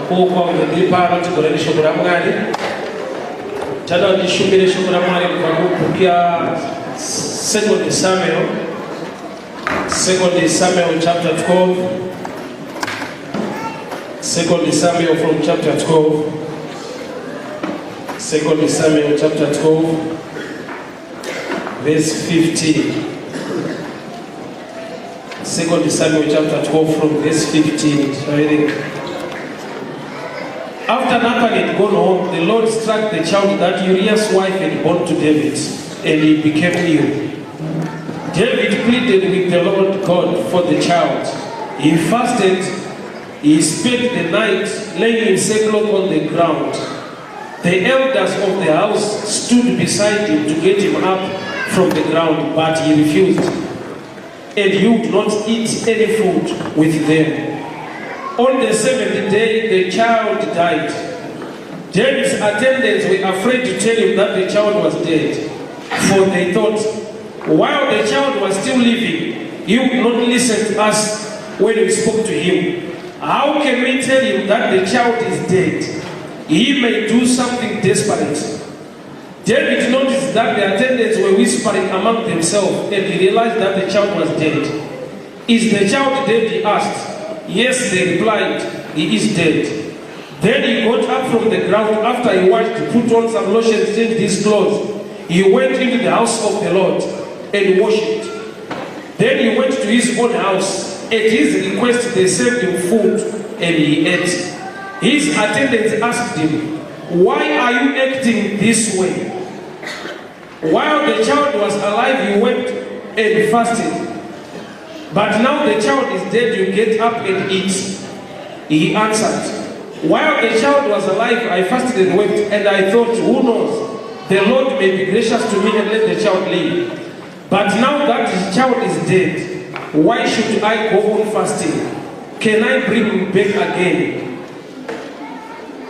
Ndakokwa kuti ndiri pano tigore neshoko raMwari. Chada kuti ndishumire shoko raMwari kubva kubhuku ya Second Samuel. Second Samuel chapter 12. Second Samuel from chapter 12. Second Samuel chapter 12 verse 15. Second Samuel chapter 12 from verse 15. Tichaverenga. After Nathan had gone home, the Lord struck the child that Uriah's wife had born to David, and he became ill. David pleaded with the Lord God for the child. He fasted, he spent the night laying in sackcloth on the ground. The elders of the house stood beside him to get him up from the ground, but he refused. And he would not eat any food with them. On the seventh day, the child died. David's attendants were afraid to tell him that the child was dead, for they thought, while the child was still living, he would not listen to us when we spoke to him. How can we tell him that the child is dead? He may do something desperate. David noticed that the attendants were whispering among themselves, and he realized that the child was dead. Is the child dead? He asked. Yes, they replied, he is dead. Then he got up from the ground after he washed, put on some lotion, changed his clothes. He went into the house of the Lord and worshipped. Then he went to his own house. At his request, they served him food and he ate. His attendants asked him, Why are you acting this way? While the child was alive, you wept and fasted. But now the child is dead, you get up and eat. He answered, While the child was alive, I fasted and wept, and I thought, Who knows? The Lord may be gracious to me and let the child live. But now that the child is dead, why should I go on fasting? Can I bring him back again?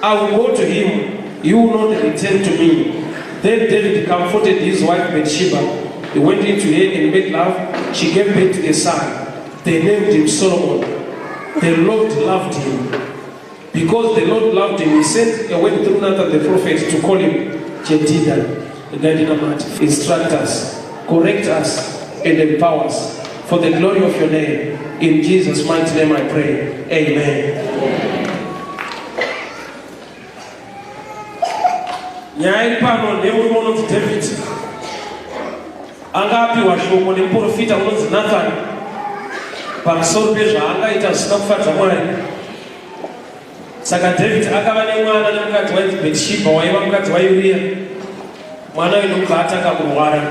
I will go to him, he will not return to me. Then David comforted his wife Bathsheba. He went into her and made love. She gave birth to a son. They named him Solomon. The Lord loved him. Because the Lord loved him, he sent a word through Nathan the prophet to call him Jedidah, the guiding Instruct us, correct us, and empower us for the glory of your name. In Jesus' mighty name I pray. Amen. Nyaya iri pano ndemurume unonzi David, anga apiwa shoko nemuprofita unonzi Nathan pamusoro pezvaangaita zvisina kufadza Mwari. Saka David akava nemwana nemukadzi wainzi Betsheba, waiva mukadzi waUriya. Mwana uyu ndokubva atanga kurwara.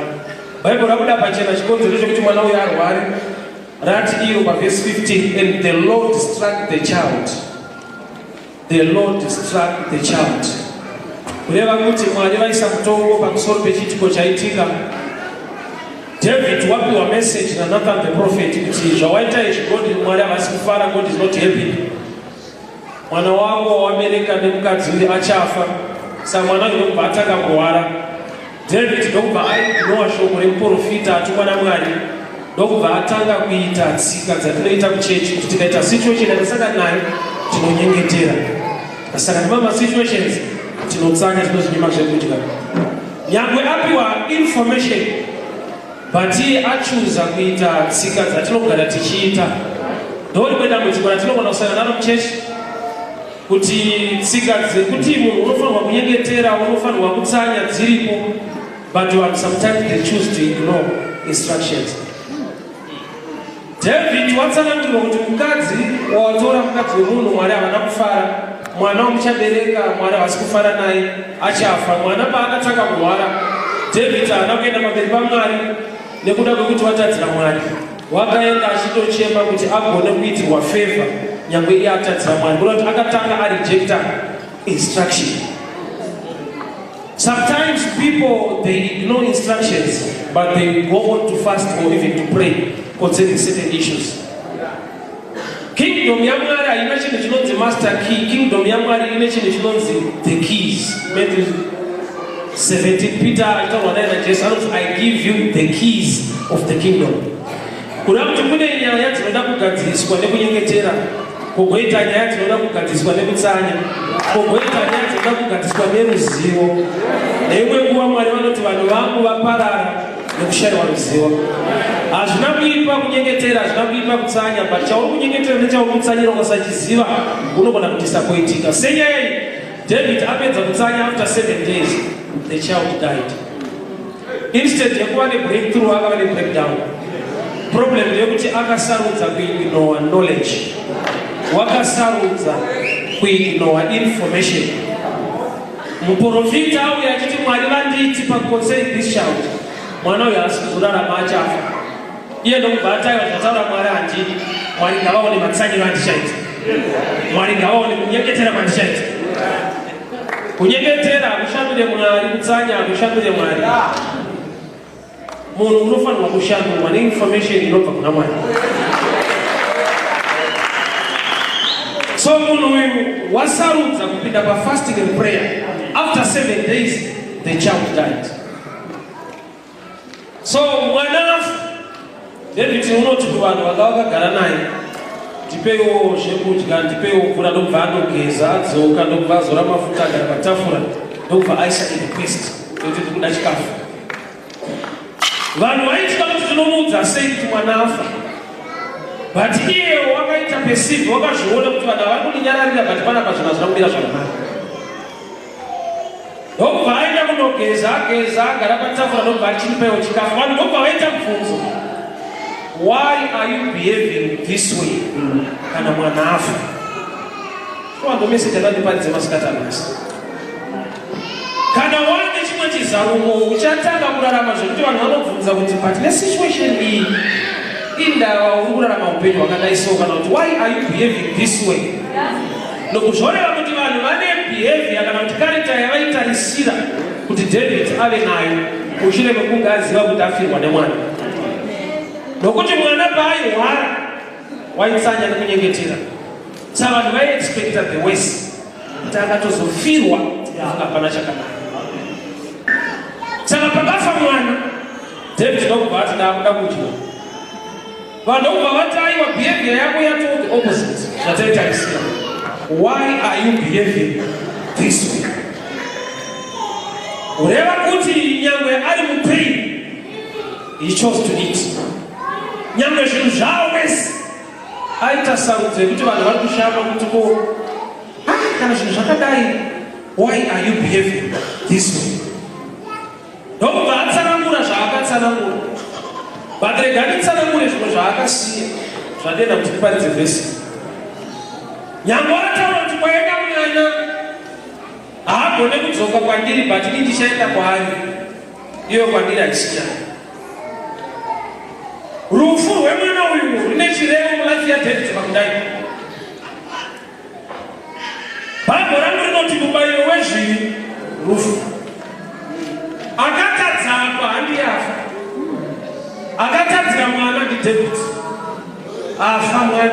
Bhaibheri rabuda pachena chikonzero chekuti mwana uyu arware. Rati iro pavhesi 15, "And the Lord struck the child." The Lord struck the child, kureva kuti Mwari vaisa mutongo pamusoro pechiitiko chaitika. David wapiwa message naNathan the prophet kuti zvawaita izvi, God, Mwari havasi kufara. God is not happy. Mwana wako wawabereka nemukadzi uyu achafa. Saka mwana uyu ndokubva atanga kurwara. David ndokubva aignora shoko remuprofita atumwa naMwari, ndokubva atanga kuita tsika dzatinoita kuchechi, kuti tikaita situation yatasangana nayo tinonyengetera, saka nemamwe masituations tinotsanya, tinozvinyima zvekudya. Nyangwe apiwa information, but iye achuza kuita tsika dzatinogara tichiita. Ndo rimwe dambudziko ratinogona kusangana naro muchechi, kuti tsika dzekuti munhu unofanirwa kunyengetera, unofanirwa kutsanya dziripo, but vanhu sometimes they choose to ignore instructions. David watsanangurirwa kuti mukadzi wawatora, mukadzi wemunhu, Mwari havana kufara. Mwana wamuchabereka, Mwari havasi kufara naye, achafa. Mwana paakatanga kurwara, David haana kuenda pamberi paMwari nekuda kwekuti watadzira Mwari. Wakaenda achitochema kuti agone kuitirwa favor, nyange iye atadzira Mwari, kuda kuti akatanga arejecta instruction. Sometimes people, they ignore instructions, but they go on to fast or even to pray concerning certain issues. Kingdom yaMwari haina chinhu chinonzi master key. Kingdom yaMwari ine chinhu chinonzi the keys. Matthew 17, Peter achitaurwa naye naJesu anoti, "I give you the keys of the kingdom." Kuda kuti kune nyaya dzinoda kugadziriswa nekunyengetera, Kugoita nyaya dzinoda kugadziswa nekutsanya, kugoita nyaya dzinoda kugadziswa neruzivo. Neimwe nguva Mwari vanoti vanhu vangu vaparara nekushayiwa ruzivo. Hazvina kuipa kunyengetera, hazvina kuipa kutsanya, but chauri kunyengetera nechauri kutsanyira ukasachiziva unogona kudisappointika. Senyaya iyi, David apedza kutsanya, after 7 days the child died. Instead yekuva nebreakthrough, akava nebreakdown. Problem ndeyekuti akasarudza kuignore knowledge, wakasarudza kuignore information. Muprofita auya achiti, "Mwari vanditi paconcerning this child, mwana uyu haasi kuzorarama, achafa." Iye ndokubva ataiwa, "Zvataura Mwari handidi. Mwari ngavaone matsanyiro andichaita. Mwari ngavaone kunyengetera kwandichaita." Kunyengetera hakushandure Mwari, kutsanya hakushandure Mwari. Munhu unofanirwa kushandurwa neinformation inobva kuna Mwari. So munhu uyu wasarudza kupinda pafasting and prayer. After 7 days the child died. So mwana afa, David unoti kuvanhu vanga vakagara naye, "Ndipeiwo zvekudya, ndipeiwo mvura." Ndobva anogeza, adzoka, ndobva azora mafuta, agara patafura, ndobva aisa request yekuti, "Ndikuda chikafu." Vanhu vaitya kuti tinomuudza sei kuti mwana afa, but iye wakaita perceive, wakazviona kuti vanhu havari kundinyararira, but panapa zvinhu hazvina kumira zvakanaka. Ndobva aenda kunogeza, ageza, agara patafura, ndobva achindipaiwo chikafu. Vanhu ndobva vaita mubvunzo, "Why are you behaving this way kana mwana afa?" Ndo message akandiparidze masikati anhasi. Kana wane chimwe chizaruko, uchatanga kurarama zvekuti vanhu vanobvunza kuti, "But nesituation iyi, indava uri kurarama upenyu hwakadai so?" Kana kuti, "Why are you behaving this way?" Nokuzvoreva kuti vanhu vane behavior kana kuti character yavaitarisira kuti David ave nayo mushure mekunge aziva kuti afirwa nemwana. Nokuti mwana paairwara waitsanya nekunyengetera, saka vanhu vaiexpecta the worst, kuti akatozofirwa hapana chakanaka. Saka pakafa mwana, David ndokubva ati, "Ndakuda kudya." Vanhu ndokubva vati, "Aiwa, behavior yako yatoo the opposite zvataitarisira. Why are you behaving this way?" Kureva kuti nyangwe ari mupain, he chose to eat. Nyangwe zvinhu zvavo wese, aita sarudzo yekuti vanhu vari kushama kuti, "Ko, ah, kana zvinhu zvakadai, why are you behaving this way?" Ndokubva atsanangura zvaakatsanangura. But rega nditsanangure zvimwe zvaakasiya zvandenda kuti ndiparidze vhesi. Nyangwe ataura kuti kwaenda mwana haagone kudzoka kwandiri, but ini ndichaenda kwaari, iyo kwandiri haisi nyaya. Rufu rwemwana uyu rune chirevo mulife yaDavid. Pakudai, Bhaibheri rangu rinoti mubayiro wezvivi rufu. Akatadza apa handiye afa, akatadzira mwana ndiDavid. Afa mwana,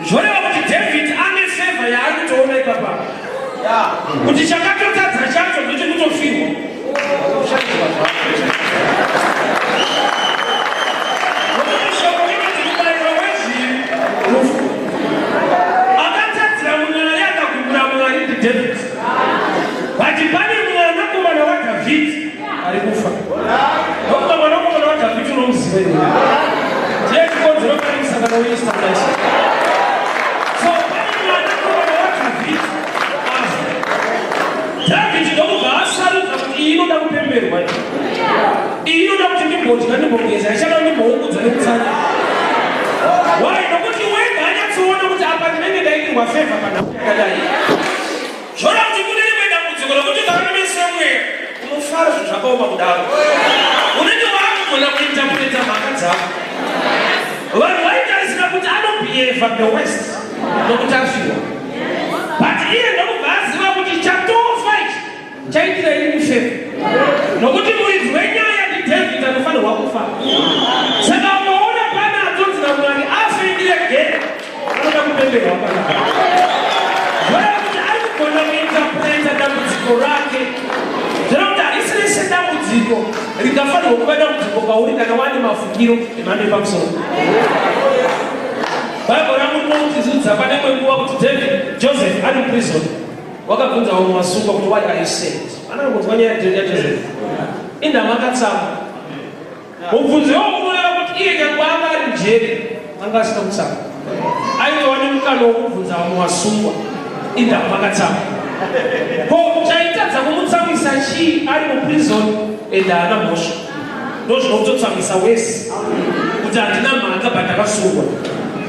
zvoreva kuti David ane favour yaari kutoona ipapa, kuti chakatotadza chacho ndechekutofirwa. Kushatirwa zvako. Nokuti shoko rinoti mubayiro wezvivi rufu. Akatadzira Mwari, akagumbura Mwari ndiDavid, but pane mwanakomana waDhavhidhi ari kufa. Nokuti mwanakomana waDhavhidhi unomuziva iwe, ndiye chikonzero pane musangano weEaster nhasi. So pane mwanakomana waDhavhidhi afa. Dhavhidhi ndokubva asarudza kuti iyi inoda kupemberwa, iyi inoda kuti ndimbodya, ndimbogeza, ichada ndimboungudza nekutsanya. Why? Nokuti wega anyatsoona kuti apa ndinenge ndaitirwa favour panhau yakadai. Zvora kuti kune rimwe dambudziko rokuti kana nemesemweya unofara zvinhu zvakaoma kudaro, unenge waakugona kuinterpreta mhaka dzako. Vanhu vaitarisira kuti anobehave the worst nokuti afiwa, but iye ndokubva aziva kuti chatofa ichi chaitira ini mufavour, nokuti muridzi wenyaya ndiDavid, anofanirwa kufa. Saka ukaona pane atonzi naMwari afe, ndiregere, anoda kupemberwa panapa. Zvoreva kuti ari kugona kuinterpreta dambudziko rake. Zvoreva kuti harisi rese dambudziko ringafanirwa kuva dambudziko kwauri kana wane mafungiro emhando yepamusoro. Bible rangu rinotizudza pane imwe nguva kuti David, Joseph ari muprison, wakabvunza vamwe vasungwa kuti, "Why are you sad?" Anangonzwa nyaya yaJoseph. Indama akatsamwa. Mubvunzo iwowo unoreva kuti iye nyangwe anga ari mujeri, anga asina kutsamwa. Aitova nemukana wokubvunza vamwe vasungwa, indama akatsamwa. Ko chaitadza kumutsamwisa chii ari muprison and haana mhosva? Ndozvinototsamwisa wese kuti handina mhaka, but akasungwa.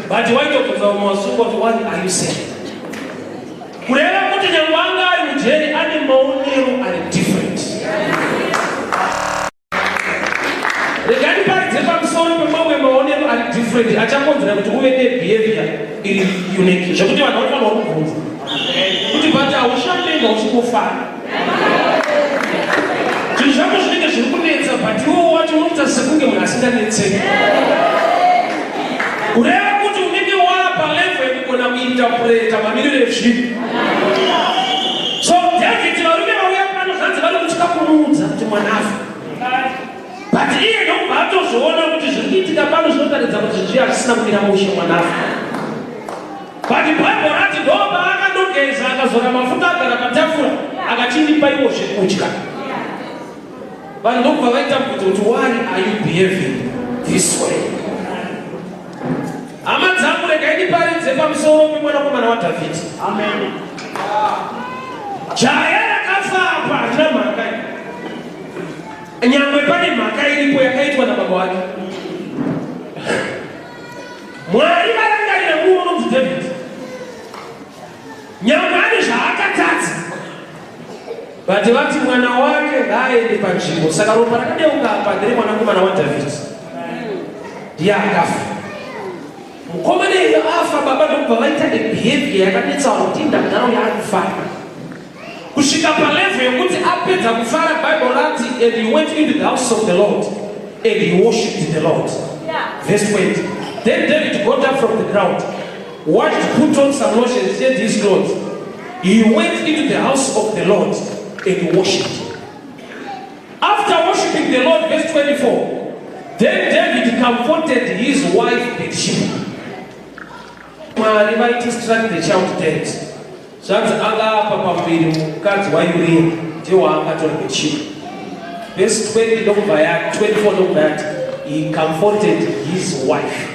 But waitobvunza vamwe vasungwa kuti, "Why are you sad?" Kureva kuti nyangwe anga ari mujeri, ane maonero ari different. Rega ndiparidze pamusoro pemamwe maonero ari different achakonzera kuti uve nebehavior iri unique, zvekuti vanhu vanofanira kubvunza kuti, "But haushandenga uchingofara, zvinhu zvako zvinenge zviri kunetsa, but iwo wacho unoita sekunge munhu asinganetseki." Kureva kuti unenge wapa level yekugona kuinterpreta mamiriro ezvinhu. So David, varume vauya pano, zvanzi vari kutya kumuudza kuti mwana afa, but iye ndokubva atozoona kuti zviri kuitika pano zvinotaridza kuti zviya zvisina kumira mushe, mwana afa. But Bhaibheri rati ndo paakandogeza, akazora mafuta, agara patafura, akachindipa iwo zvekudya. Vanhu ndokubva vaita mubvunzo kuti, "Why are you behaving this way?" Hama dzangu, regai ndiparidze pamusoro pemwanakomana waDhavhidhi, jaya rakafa apa. Handina mhaka, nyangwe pane mhaka iripo yakaitwa nababa wake. Mwari varangarira murume unonzi David, nyangwe ane zvaakatadza, but vati mwana wake ngaaende panzvimbo. Saka ropa rakadeuka apa ndere mwanakomana waDhavhidhi, ndiye akafa. Mukomana iyo afa, baba ndokubva vaita nebehavior yakanetsa kuti ndagara yaakufara kusvika palevel yekuti apedza kufara, Bible rati, "And he went into the house of the Lord and he worshipped the Lord." Verse 20: "Then David got up from the ground, washed, put on some lotions, changed his clothes. He went into the house of the Lord and worshipped. After worshiping the Lord," verse 24, "then David comforted his wife Bathsheba." Mwari vaiti strike the child dead. Zvanzi anga apa pamberi mukadzi waUriya, ndiye waakatora, Bathsheba. Verse 20 ndokubva yati, 24 ndokubva yati, "He comforted his wife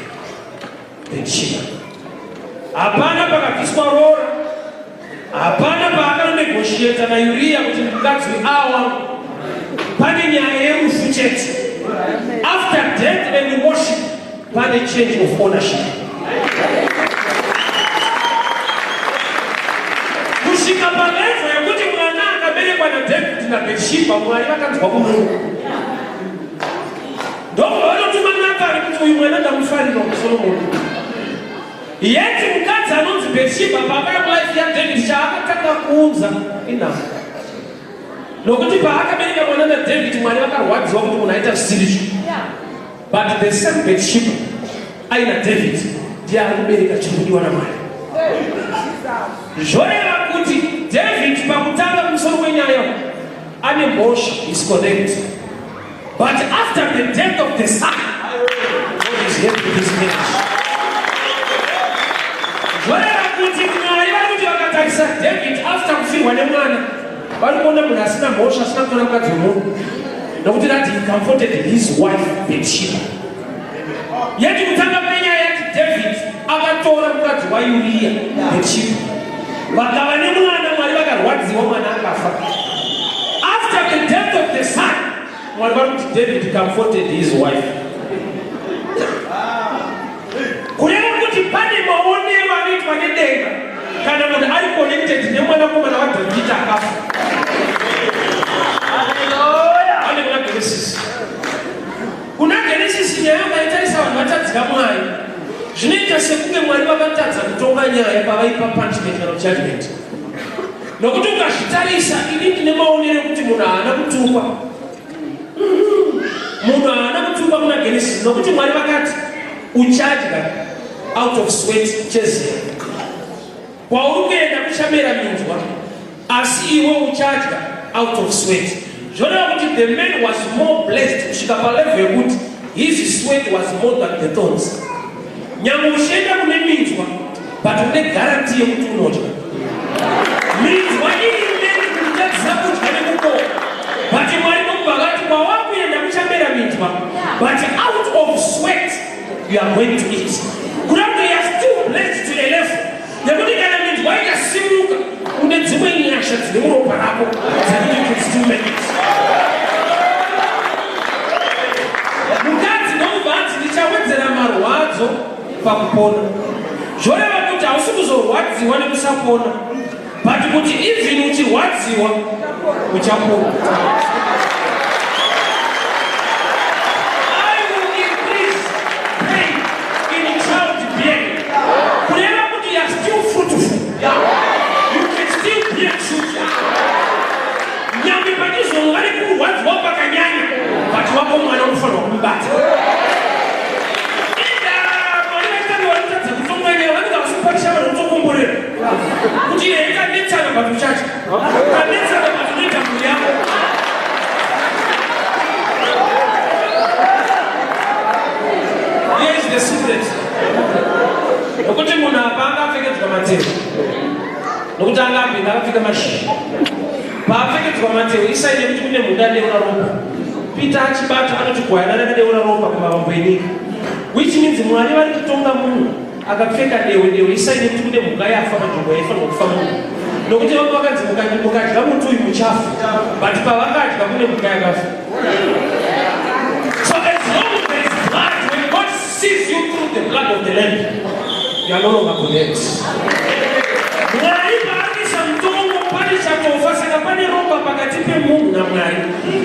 Bathsheba." Hapana pakabviswa rora, hapana paakanonegotiata naUriya kuti mukadzi awa. Pane nyaya yerufu chete. After death and worship, pane change of ownership. Kusvika palevel yekuti mwana akaberekwa naDavid naBetsheba, Mwari vakanzwa kumunhu, ndobva vanotuma Natani kuti, "Uyu mwana ndamufarira, muSolomoni." Yeti mukadzi anonzi Betsheba paakaya mulife yaDavid, chaakatanga kuunza inhamo, nokuti paakabereka mwana naDavid, Mwari vakarwadziwa kuti munhu aita zvisiricho. But the same Betsheba aina David ndiye ari kubereka chiri kudiwa naMwari. Zvoreva kuti David pakutanga kumusoro kwenyaya ane mhosva, is correct, but after the death of the son, God is happy with his marriage. Zvoreva kuti Mwari vari kuti vakatarisa David after kufirwa nemwana, vari kuona munhu asina mhosva, asina kutora mukadzi wemunhu, nokuti rati he comforted his wife Bathsheba. Yeti kutanga kwenyaya yati David akatora mukadzi waUriya, Bathsheba, vakava nemwana. Mwari vakarwadziwa, mwana akafa. After the death of the son, Mwari vari kuti David comforted his wife. Kureva kuti pane maonero anoitwa nedenga kana munhu ari connected nemwanakomana waDhavhidhi akafa. Ane kuna Genesis, kuna Genesis nyaya ukaitarisa, vanhu vatadzira Mwari. Zvinoita sekunge Mwari vakatadza kutonga nyaya pavaipa punishment kana judgment, nokuti ukazvitarisa, ini ndine maonero ekuti munhu haana kutukwa. Munhu haana kutukwa kuna Genesis, nokuti Mwari vakati, "Uchadya out of sweat cheziya, kwauri kuenda kuchamera minzwa, asi iwe uchadya out of sweat." Zvoreva kuti the man was more blessed kusvika palevel yekuti his sweat was more than the thorns. Nyangwe uchienda kune minzwa, but une guarantee yekuti unodya. Minzwa iri mberi kutadzisa kudya nekukoka, but Mwari ndokubva vati kwawakuenda kuchamera minzwa, but out of sweat you are going to eat. Kuda kuti you are still blessed to a level yekuti kana minzwa ikasimuka, une dzimwe nyasha dzine muropa rako dzekuti you can still make it. Mukadzi ndokubva anzi ndichawedzera marwadzo pakupona. Zvoreva kuti hausi kuzorwadziwa nekusapona, but kuti even uchirwadziwa uchapona. I will increase pain in childbearing. Kureva kuti you are still fruitful. You can still bear children. Nyangwe pachizova nekurwadziwa pakanyanya, but wako mwana unofanirwa kumubata. Inda Mwari vachitanga vanotadza kutonga nyaya, vanenge vachikupatisha vanhu votokomborera kuti iye kanetsana, but uchacha kanetsana, but unoita mhuri yako. Here is the secret. Nokuti munhu apa angapfekedzwa matehwe, nokuti anga apinda akapfeka mashizha. Paapfekedzwa matehwe, isai nekuti kune mhuka adeura ropa. Peter achibata anoti gwayana rakadeura ropa kumavambo enyika, which means Mwari vari kutonga munhu akapfeka dehwe. Dehwe isai nekuti kune mhuka yafa panzvimbo yaifanirwa kufa munhu, nokuti vanga vakanzi mukadya muti uyu muchafa, but pavakadya kune mhuka yakafa. So as long as there is blood, when God sees you through the blood of the lamb, you are no longer condemned. Mwari paanoisa mutongo, pane chatofa. Saka pane ropa pakati pemunhu naMwari.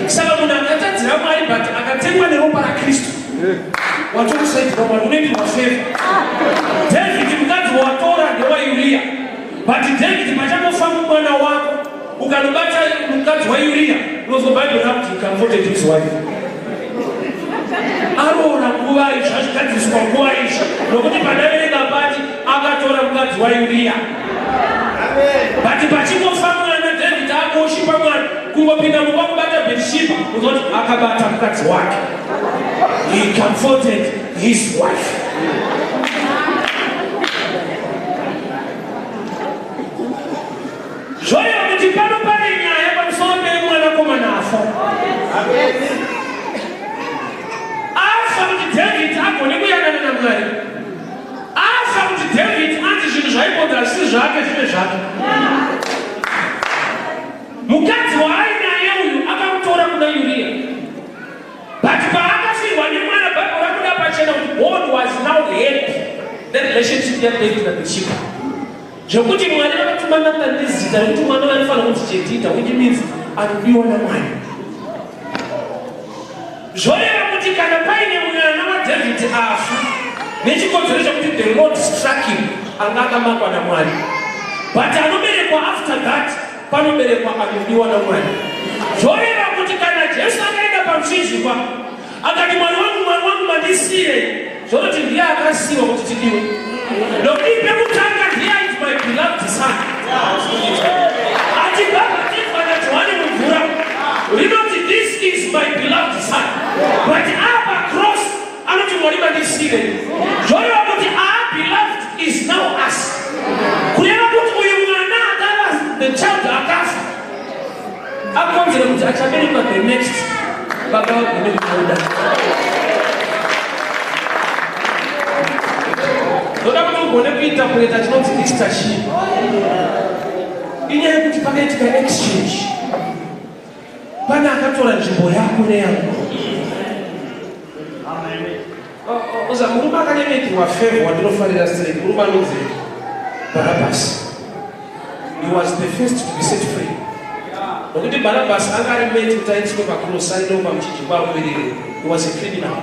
Saka munhu akatadzira Mwari but akatengwa neropa raKristu, watokusaidzwa Mwari, unoitirwa favor. David, mukadzi watora ndewaUriya, but David pachangofa mwana wako, ukanobata mukadzi waUriya, unozwa Bhaibheri rakuti he comforted his wife. Aroora nguva izvi, azvigadziriswa nguva izvi, nokuti padaverenga pati akatora mukadzi waUriya, but pachingofa mwana, David akuoshipa mwana, kungopinda mumba kubata Bethsheba, unoti akabata mukadzi wake. He comforted his wife. Zvoreva kuti pano pane nyaya pamusoro pemwanakomana afa. Afa kuti David agone kuyanana naMwari. Afa kuti David anzi zvinhu zvaimbonzi hazvisi zvake zvive zvake. Mukadzi waainaye uyu akamutora kuna Uriya, but paakafirwa nemwana, Bhaibheri rakuda pachena kuti God was now happy nerelationship yaDavid naBethsheba, zvekuti Mwari vakatuma Nathan nezita rekuti mwana vanofanira kunzi Jedida, which means anodiwa naMwari. Zvoreva kuti kana paine mwana waDavid afa nechikonzero chekuti the Lord struck him, anga akamakwa naMwari, but anoberekwa after that, panoberekwa anodiwa naMwari. Zvoreva kuti kana Jesu akaenda pamuchinjikwa akati, "Mwari wangu, Mwari wangu, mandisiyei?" zvoroti ndiye akasiyiwa kuti tidiwe, nokuti pekutanga ndiye ainzi "my beloved son". Achibhabhatidzwa naJohani mumvura, rinoti, "This is my beloved son." But apa cross anoti, "Mwari, mandisiyei?" Zvoreva kuti our beloved is now us. Kureva kuti uyu mwana akava the child akafa akonzera kuti achaberekwa the next, baba vagone kumuda. Ndoda kuti ugone kuita kuita chinonzi Easter chii. Inyaya yekuti pakaitika exchange, pane akatora nzvimbo yako neyangu. Uza murume akanyemetirwa favor wandinofarira sei, murume anonzi Bharabhasi. He was the first to be set free, nokuti Bharabhasi anga ari meant kuti aiswe pacross, aindo pamuchinjikwa amumirire. He was a criminal,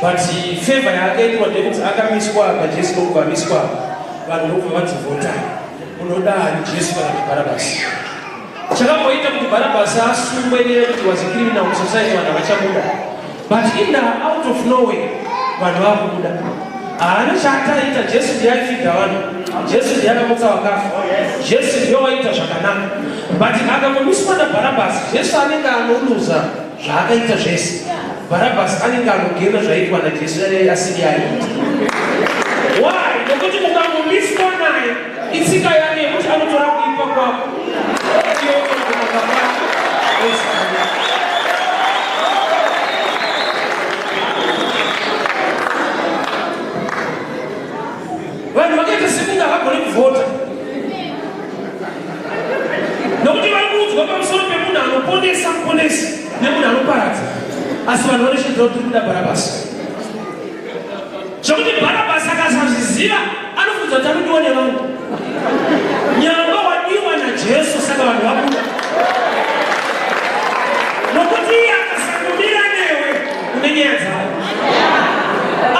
but favor yaakaitirwa ndeyekuti akamiswa apa, Jesu ndokubva amiswa apa. Vanhu ndokubva vadzivhota, munoda ani, Jesu kana kuti Bharabhasi? Chakamboita kuti Bharabhasi asungwe neyekuti was a criminal musociety, vanhu havachamuda, but in out of nowhere vanhu vakubuda. Haana chaataita. Jesu ndiye aifidha vanhu, Jesu ndiye akamutsa vakafa, Jesu ndiye waita zvakanaka, but akangomiswa naBharabhasi, Jesu anenge anoluza zvaakaita zvese, Bharabhasi anenge anogena zvaitwa naJesu asiri aiita. Why? Nokuti ukangomiswa naye, itsika yake yekuti anotora kuipa kwako iwe kunaka kwako oisa. Vanhu vakaita sekunge havagoni kuvhota nokuti vari kuudzwa pamusoro pemunhu anoponesa, muponesi, nemunhu anoparadza, asi vanhu vanoshinzira kuti tiri kuda Bharabhasi, zvekuti Bharabhasi akasazviziva anofunza kuti anodiwa nevanhu, nyamba wadiwa naJesu. Saka vanhu vabuda nokuti iye akasangomira newe, une nyaya dzavo.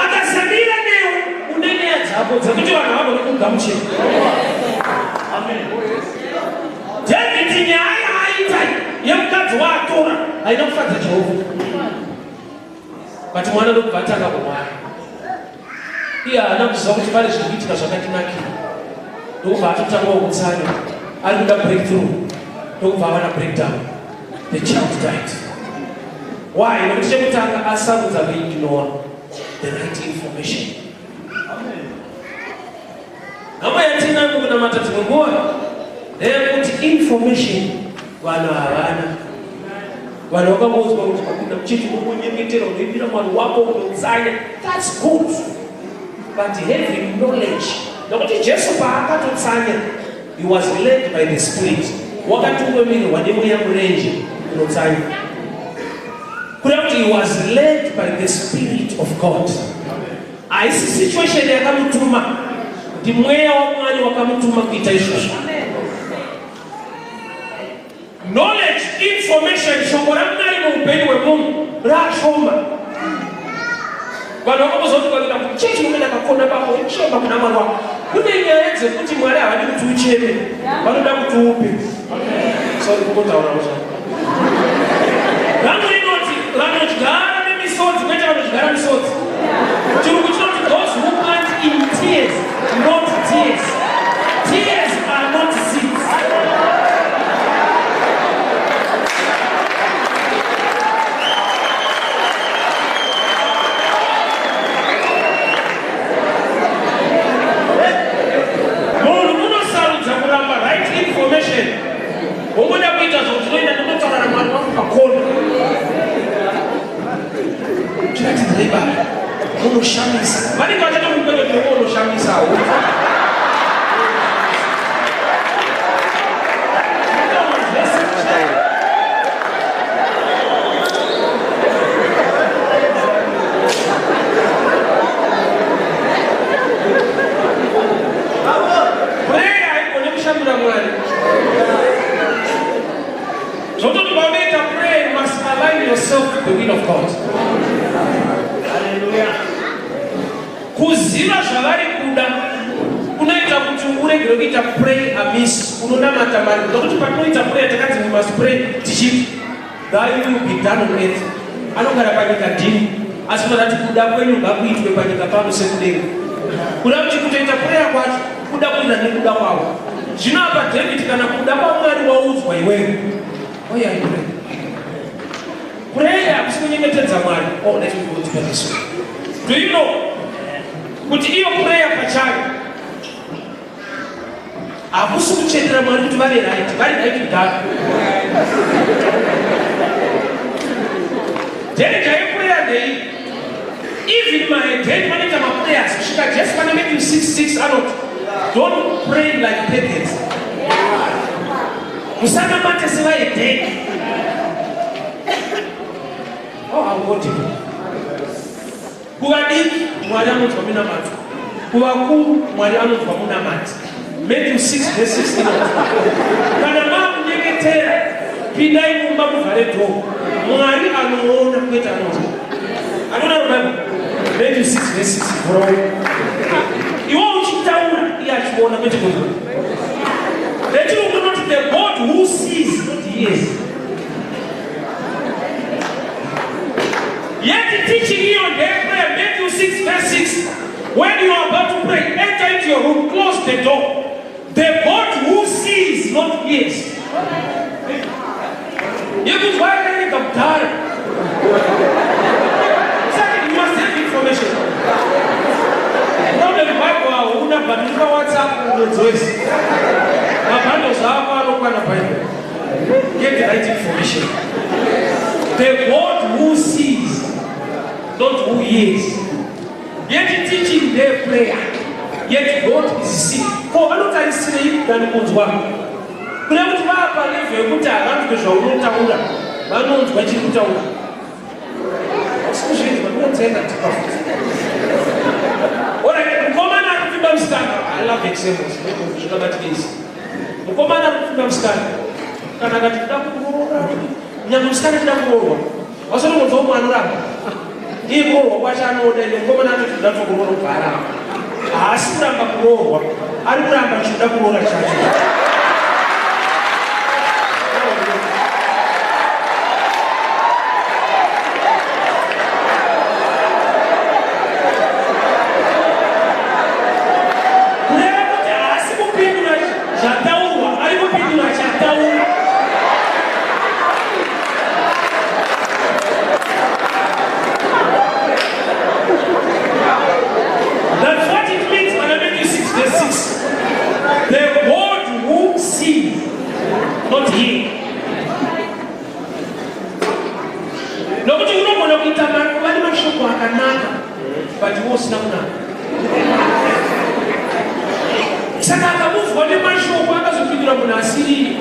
Akasamira newe, une nyaya dzako dzekuti vanhu vagone kugamuchira. David, nyaya yaaita yemukadzi waatora haina kufadza Jehovha, but mwana ndokubva atanga kurwara. Iye haana kuziva kuti pane zviri kuitika zvakatinakira, ndokubva atotangawo kutsanya, ari kuda breakthrough, ndokubva ava nabreakdown. The child died. Why? Nokuti chekutanga asarudza kuignore the right information. Hama yatinayo mukunamata dzimwe nguva ndeyekuti information vanhu havana. Vanhu vakangoudzwa kuti kupinda muchechi unonyengetera, unoimbira Mwari wako, unotsanya. That's good, but having knowledge, nokuti Jesu paakatotsanya, he was led by the Spirit, wakatungamirirwa nemweya murenje unotsanya, kureva kuti he was led by the Spirit of God. Haisi situation yakamutuma, ndimweya waMwari wakamutuma kuita izvozvo. Knowledge, information, shoko raMwari muupenyu hwemunhu rashoma. Vanhu vakambozoti ukaenda kuchechi unoenda kakona pako uchema kuna Mwari wako. Kune nyaya dzekuti Mwari havadi kuti ucheme, vanoda kuti upe. Sorry, kungotaura zvako. Rangu rinoti vanodyara nemisodzi, kwete vanodyara misodzi. Chirungu chinoti those who plant in tears, not tears. Tears are not seeds. Munhu unosarudza kuramba right information, wongoda kuita zvautinoenda ndonotaura naMwari wangu pakona. Tiratidzei baba unoshamisa. Vanenge vachatomukwekwetewo unoshamisa. Prayer haigone kushandura Mwari. Zvototi paunoita prayer, you must align yourself with the will of God. Hallelujah. Kuziva zvavari kuda kunoita kuti uregere kuita pray amiss. Unonamata mari nokuti patinoita prayer takanzi we must pray tichiti, "Thy will be done on earth." Anogara panyika ndini, asi unodati kuda kwenyu ngakuitwe panyika pano sekudenga. Kuda kuti kutoita prayer kwacho kuda kuita nekuda kwavo. Zvino apa David, kana kuda kwaMwari waudzwa iwewe, oya pray. Prayer hakusi kunyengetedza Mwari. Oh, let me go deeper this way. Do you know kuti iyo prayer pachayo hakusi kuchetera Mwari kuti vave right? Vari right kudhara. Danger yeprayer ndei? Even mahedheni vanoita maprayers, kusvika Jesu pana Matthew 6:6 anoti, "Don't pray like pagans." Musanamate sevahedheni. Oh, I'll go deeper. Kuvadiki Mwari anonzwa minamato, kuvakuru Mwari anonzwa munamati. Matthew 6 verse 6 inoti, kana maakunyengetera, pindai mumba muvhare door, Mwari anoona, kwete anonzwa. Anoona Bible. Matthew 6 verse 6, bro. Iwe uchitaura, iye achiona, kwete kunzwa. Nechirungu inoti the God who sees, not hears. Yet teaching here on their prayer, Matthew 6 verse 6. When you are about to pray, enter into your room, close the door. The God who sees, not hears. Yekunzwa yakarega kudhara. Second, you must have information. Problem, Bible. Bible. Get the right information. The God who sees, not who hears. Yet teaching their prayer, yet God is seeing. Ko vanotarisirei than kunzwa? Kune kuti vapa level yekuti havanzwe zvaunotaura, vanonzwa chiri kutaura. Sikuzvinzwa, ndinotenda tipa futi. Alright, mukomana ari kupfimba musikana. I love examples. Zvakabatikisa. Mukomana ari kupfimba musikana. Kana akati ndida kuroora, nyangwe musikana achida kuroorwa. Wasotongonzwa umwe anoramba. Iye kuroorwa kwacho anoda, ende mukomana anoti ndoda kutokuroora kubva aramba. Haasi kuramba kuroorwa, ari kuramba chinoda kuroora chacho. Kureva kuti haasi kupindura zvataurwa, ari kupindura chataurwa. That's what it means when Matthew 6 verse 6. The God who sees, not hear. Nokuti unogona kuita kuva nemashoko akanaka but iwe usina kunaka. Saka akamuvwa nemashoko akazopindura munhu asiri.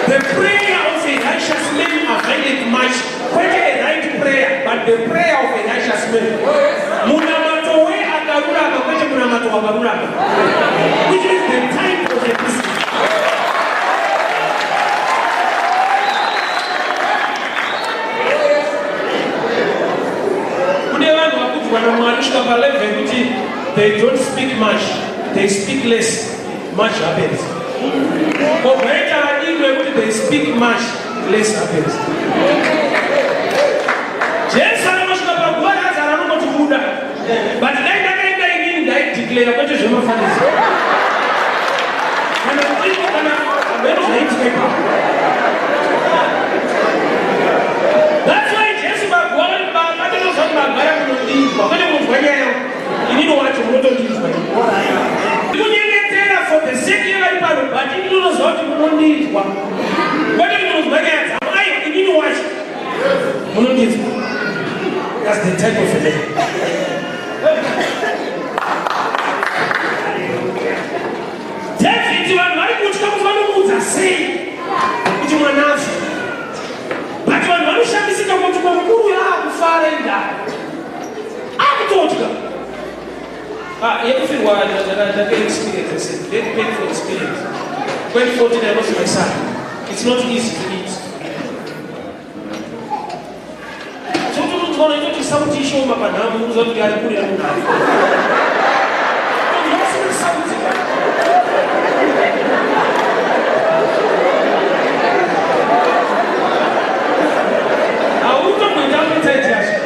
The prayer of a righteous man availeth much. Kwete a right prayer, but the prayer of a righteous man. Munamato weakarurama kwete munamato wakarurama. Which is the type of a person. Kune vanhu vakudzwa naMwari kusvika palevel yekuti they don't speak much, they speak less, much happens. Kogoita vadiki vekuti they speak much, less happens. Jesu anongosvika paguva raAzara anongoti buda. But dai ndakaenda inini ndaideclare kwete zvemafanizo. Kana kuti kana hameno zvaiitika ipapo. That's why Jesu paguva vati baba ndinoziva kuti magara munondinzwa kwete munzwa nyaya yangu. Inini wacho munotondinzwa. Kunyengetera for the sake yevari pano but ini ndinoziva kuti munondinzwa. Kwete kuti munonzwa nyaya dzangu. Aiwa inini wacho munondinzwa. That's the type of a man. David vanhu vari kutya kuti vanomuudza sei kuti mwana afa. But vanhu vanoshamisika kuti ko mukuru uyu akufara indaa. Akutotya. Ah, yekufirwa ndaka experience I said, very painful experience. 2014 I lost my son. It's not easy to eat. Sototonzwa itoti sauti ishoma panhamo unoziva kuti ari kurira munhamo. Tonzwa sauti. Hautomboita appetite yacho.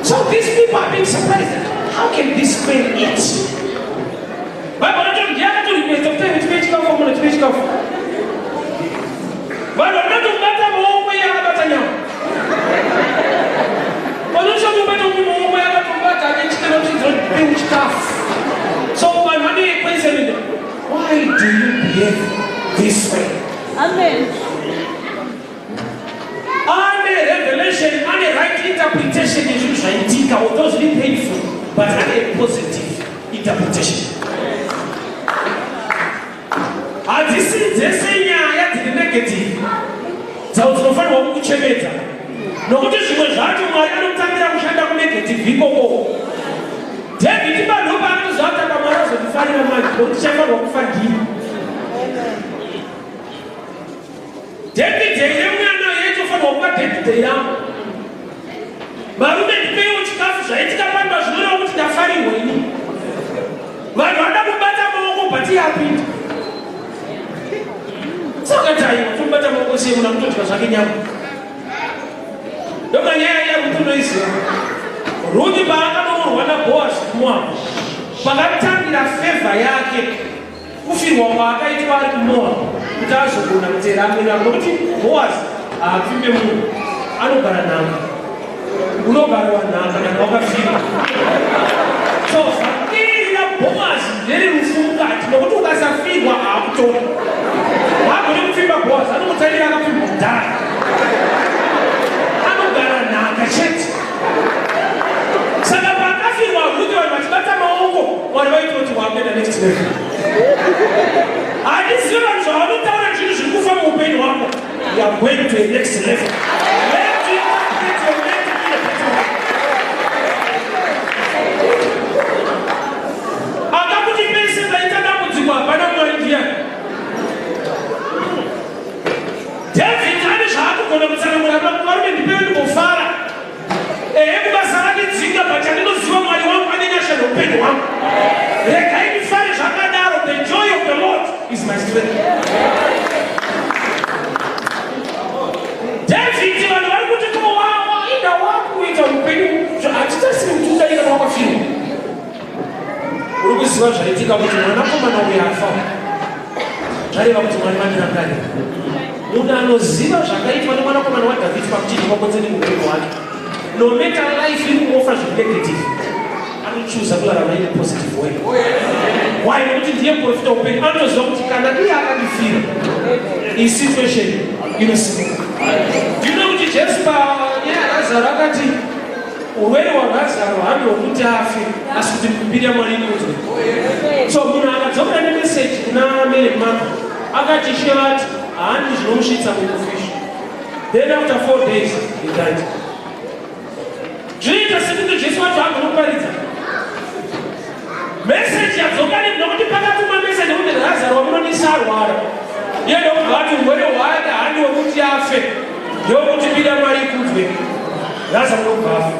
So these people are being surprised. How can this man eat? Bible racho ndiye akatorequesta kuti aive tipe chikafu amuna tipe chikafu. Vanhu vanotobata maoko iye akabata nyama. Vanotobata maoko iye akatobata akachikana kuti tipe chikafu. So vanhu vane question why do you behave this way? Amen. Ane revelation, ane right interpretation yezvinhu zvaitika, although zviri painful, but ane positive interpretation. Hadzisi dzese nyaya dziri negative dzavo dzinofanirwa kukuchemedza, nokuti zvimwe zvacho Mwari anotangira kushanda kunegative ikoko. David panhu paanozvataka Mwari azondifarira manje, nokuti chaifanirwa kufa ndini. David yemwana yaitofanirwa kuva David yangu. Varume ndipeiwo chikafu zvaitika pamba zvinoreva kuti ndafarirwa ini. Vanhu vanoda kubata maoko but iye apinda. Saka taiwa tomubata maoko sei munhu akutodya zvake nyama. Ndoka nyaya yaRuth unoiziva. Ruth paakanoorwa naBoaz kuMoab pakatangira favor yake kufirwa kwaakaitwa ari kuMoab kuti azogona kuteera amwene vake nokuti Boaz haapfimbe munhu anogara nhaka unogarwa nhaka kana wakafirwa so vhangeri raBoaz ndere rufu mukati. Hakutoona hagone kupfimba Boazi, anongotarira akapfimba kudhara, anogara nhaka chete. Saka pakafirwa Rute, vanhu vachibata maoko, Mwari vaitoti wakuenda next level. Handizive vanhu zvavanotaura, zvinhu zviri kufa muupenyu hwako. You are going to a next level. Learn to interpret your life in a better way. Akakuti pese paita dambudziko hapana Mwari ndiani. David ane zvaakugona kutsanangura, varume, ndipewe ndimbofara. Ehe, kubasa rake dzinga, but chandinoziva, Mwari wangu ane nyasha neupenyu hwangu, regai ndifare zvakadaro. The joy of the Lord is my strength. David, vanhu vari kuti kowawa inda wakuita upenyu, hatitasiri kuti udai kana wakafirwa. Uri kuziva zvaitika kuti mwanakomana uyu afa, zvareva kuti Mwari vandirangarira. Munhu anoziva zvakaitwa nemwanakomana waDhavhidi pakuchinjwa kotseni muupenyu hwake, no matter life iri kuoffer zviri negative, anochuza kurarama in a positive way. Why? Nekuti ndiye muprofita upenyu, anotoziva kuti kana iye akandifira, iyi situation inosimuka. Ndino kuti Jesu panyaya yaRazaro akati urwere hwaRazaro handi hwokuti afe, asi kuti mbiri yaMwari ikudzwe. So munhu akadzokera nemeseji kuna Mary Martha, akati, "Ishe vati handi zvinomusvitsa mukufisha." Then after 4 days he died. Zvinoita sekuti Jesu wacho agona kuparidza meseji yadzoka, nekuti pakatumwa meseji yekuti Razaro wamunonisa arwara, iye ndokubva ati urwere hwake handi wekuti afe, ndewekuti mbiri yaMwari ikudzwe. Razaro ndokubva afa.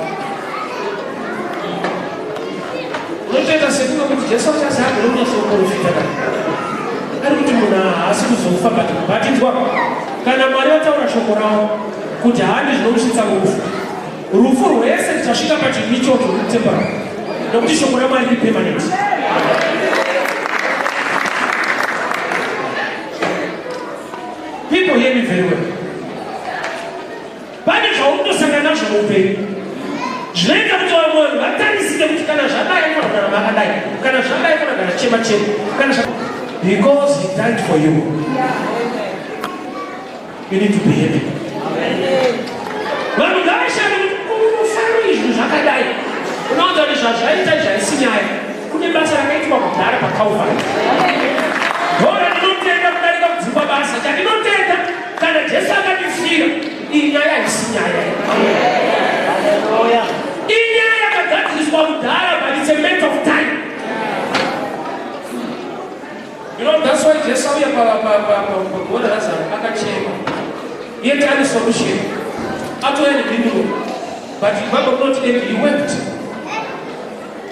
Unotoita sekunge kuti Jesu achasi agona kunyatsoprofita kana ari kuti munhu haasi kuzofa, but kubatidzwa kana Mwari vataura shoko ravo kuti handi zvinomusvitsa murufu, rufu rwese tichasvika pachinhu ichocho rutembara, nokuti shoko raMwari riri permanent. People, hear me very well. Pane zvaunotosangana nazvo muupenyu zvinoita kuti vamwe vanhu vatarisike kuti kana zvadai kana kurarama akadai, kana zvadai kana kana chema chema kana because he died for you, you need to be happy. Vanhu ngavashande kuti mufaro izvi zvakadai. Unoudza kuti zvazvaita izvi haisi nyaya, kune basa rakaitwa kudhara paCalvary, ndo randinotenda kudarika kudzingwa basa. Chandinotenda, kana Jesu akandifira, iyi nyaya haisi nyaya, inyaya yakagadziriswa kudhara, but it's a matter of time. You know, that's why Jesu auya pagona Lazaro akachema, yet ane solution, atouya nemhinduro, but Bible rinoti, "And he wept."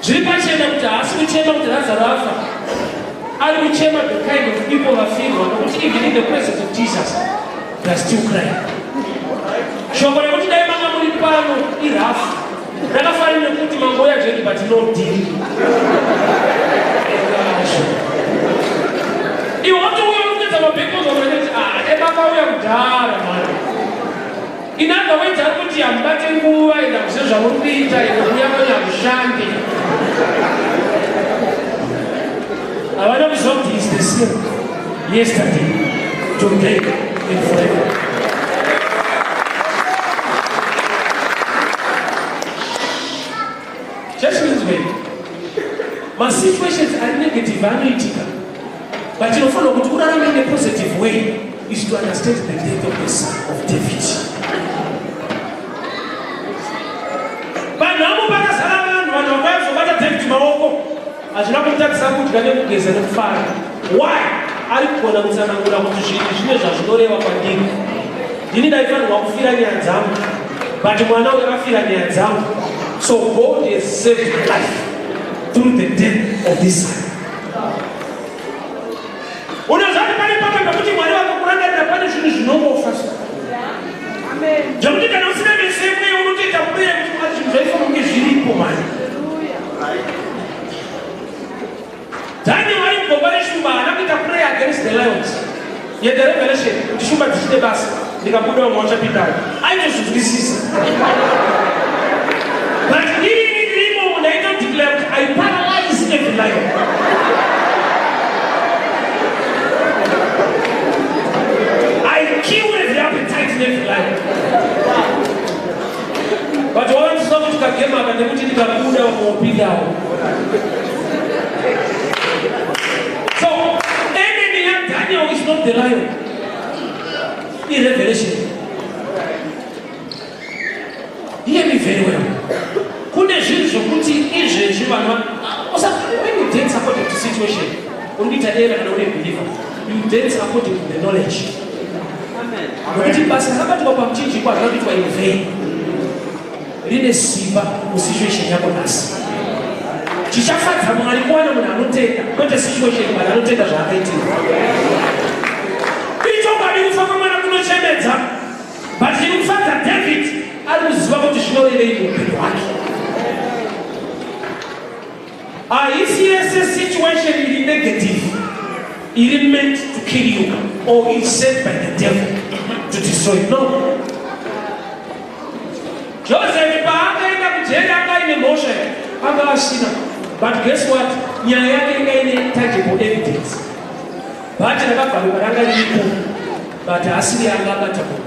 Zviri pachena kuti haasi kuchema kuti Lazaro afa, ari kuchema the kind of people vafirwa, nokuti even in the presence of Jesus they are still crying. Shoko rekuti dai manga muri pano irafu rakafanira nekuti mangoya zvedu, but no deal. Iwe watouya unopedza mabhekozi, ah, emakauya kudhara mani. In other words, ari kuti hamubate nguva, enda kuziva zvamuri kuita, ende kuuya kwenyu hakushandi. Havana kuziva kuti is the same yesterday, today and forever. Chachinzwe, masituations ari negative anoitika, but tinofanira kuti urarame in a positive way is to understand the death of the son of David. Vanhu pakazara vanhu, vanhu vakayazobata David maoko, hazvina kumutadzisa kudya nekugeza nekufara. Why? Ari kugona kutsanangura kuti zvinhu zvine zvazvinoreva kwandiri. Ndini ndaifanirwa kufira nyaya dzangu, but mwana uyu afira nyaya dzangu, so God has saved my life through the death of this son. Unozvati pane pamwe pekuti Mwari vakakurangarira, pane zvinhu zvinongofa zvekuti kana usina meso emweya unotoita kubeya kuti Mwari, zvinhu zvaifanira kunge zviripo mani. Daniel ari mugomba reshumba haana kuita prayer against the lions yet the revelation kuti shumba dzichite basa, ndikabuda vamwe vachapindawo, aitozvinzwisisa. But inini ndirimo, ndaitodeclare kuti I paralyze every lion. Ndinokumbirawo. So enemy yaDaniel is not the lion. Irevelation. Hear me very well. Kune zvinhu zvokuti izvezvi vanhu when you dance according to situation, uri kuita error kana uri believer. You dance according to the knowledge. Nokuti basa rakabatwa pamuchinjikwa harina kuitwa in vain. Rine simba musituation yako nhasi. Chichafadza Mwari kuwana munhu anotenda, kwete situation, but anotenda zvaakaitirwa. Ichokwadi kufa kwemwana kunochemedza, but chiri kufadza David ari kuziva kuti zvinorevei muupenyu hwake. Haisi yese situation iri negative iri meant to kill you or is sent by the devil to destroy you. No. Joseph paakaenda kujeri anga aine mhosva here? Anga asina. But guess what? Nyaya yake inga ine tangible evidence. Bhachi rakabvaruka ranga riripo, but haasiri anga abata munhu.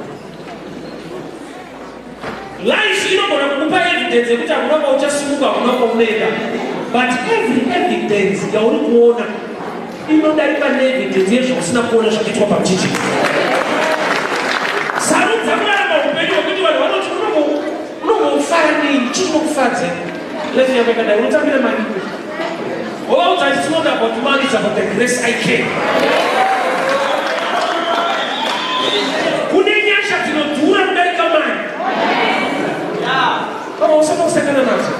Life inogona kukupa evidence yekuti hakuna kwauchasimuka, hakuna kwaunoenda. But every evidence yauri kuona inodarika neevidence yezvausina kuona zvakaitwa pamuchinjikwa. Sarudza kurarama upenyu hwekuti vanhu vanoti unombofara nei, chii chinokufadza? Life yako yakadai, unotambira mari. Wovaudza it's not about money, it's about the grace I came. Kune nyasha dzinodhura kudarika mari. Kama usati kusangana nadzo.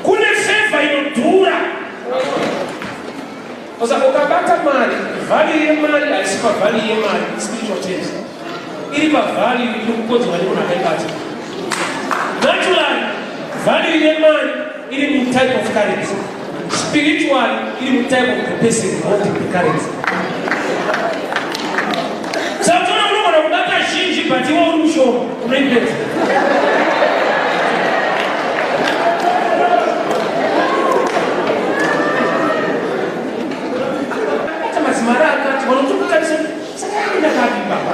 Kune favor inodhura. Saka ukabata mari, value yemari haisi pavalue yemari, spiritual terms. Iri pavalue iri kukodzwa nemunhu akaibata. Naturally, value yemari iri mutype of currency. Spiritually, iri mutype of the person holding the currency. Saka unoona unogona kubata zhinji but iwe uri mushoma unoipedza. Ata mazimari akati vanotokutarisa saka yakuenda kapi baba.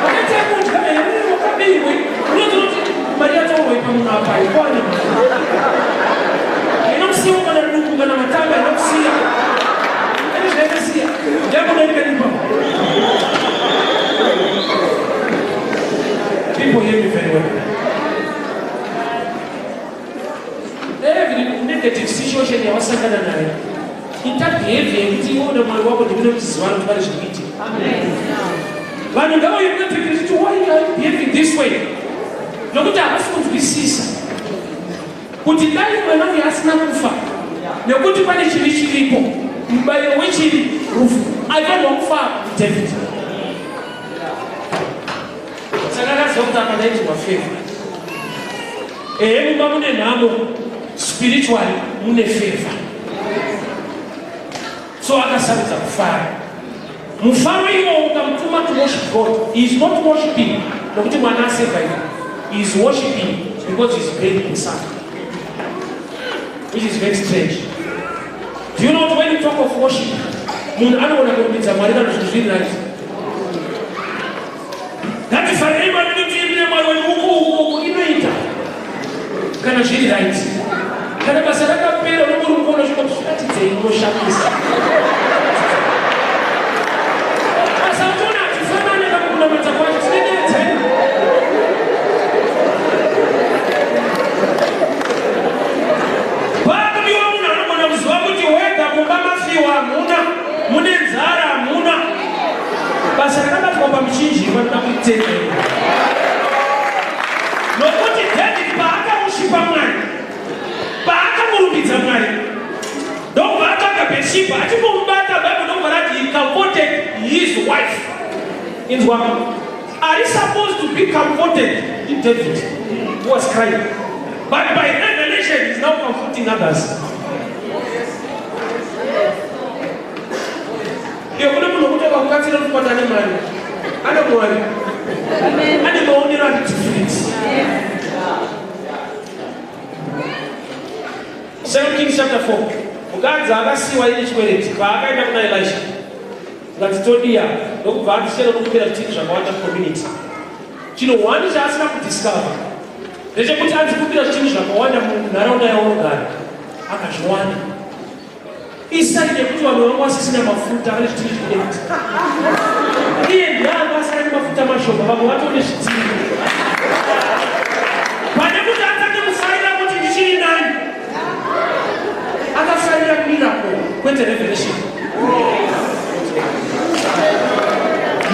Wakaita kudya here wakabirwe unozoti mari yataurwa ipa munhu apa haikwane. Haina kusiya kana duku kana matamba haina kusiya. Ine zvainosiya. Ndiyakudarika ipa. People hear me very well. Every negative situation yawasangana nayo ita behavior yekuti iwe naMwari wako ndimune muchizivana kuti pane zviri kuitika. Vanhu ngavauye kunapfekera kuti why are you behaving this way? Nokuti havasi kunzwisisa kuti dai mwana uyu asina kufa nekuti pane chivi chiripo, mubayiro wechivi rufu, aifanirwa kufa David. Saka akaziva kuti apa ndaitirwa favor. Ehe, mumba mune nhamo, spiritually mune favor. So akasarudza kufara. Mufaro iwowo ukamutuma to worship God. He is not worshiping nokuti mwana asurvive. He is worshiping because he is praying himself, which is very strange. Do you know when you talk of worship, munhu anogona kurumbidza Mwari kana zvinhu zviri right? Ngatifarei Mwari nekuimbira Mwari wedu uku uku uku inoita kana zviri right. Kana basa rakapera unenge uri kuona zvingoti zviratidzei unoshamisa. Basa utoona hatifanane kana kunamata kwacho tine dzedu. Pakudiwa munhu anogona kuziva kuti wega kumba mafiwa hamuna, mune nzara hamuna. Basa rakabatwa pamuchinjikwa rinoda kuitenda iro. Nokuti David paakamushipa Mwari, paakamurumbidza Mwari, ndokubva atsvaga Bathsheba, achingomubata Bible ndokubva rati he comforted his wife. Inzwa, are you supposed to be comforted in David who was crying? But by revelation he's now comforting others. Iyo kune munhu wekuti akakubatsira kuti ane mari, ane Mwari, ane maonero ari different. Second Kings chapter 4. Mukadzi akasiyiwa ine chikwereti paakaenda kuna Elisha. Ngati todiya ndokubva ati chero nokumbira zvitini zvakawanda mucommunity. Chinhu one chaasina kudiscover. Ndechekuti anzi kumbira zvinhu zvakawanda munharaunda yaunogara, akazviwana. Isai nekuti vanhu vanga vasisina mafuta, vane zvitini zvidenti. Iye ndiye anga asina nemafuta mashoma, vamwe vatone zvitini. Pane kuti atange kufarira kuti ndichiri nani, akafarira miracle kwete revelation.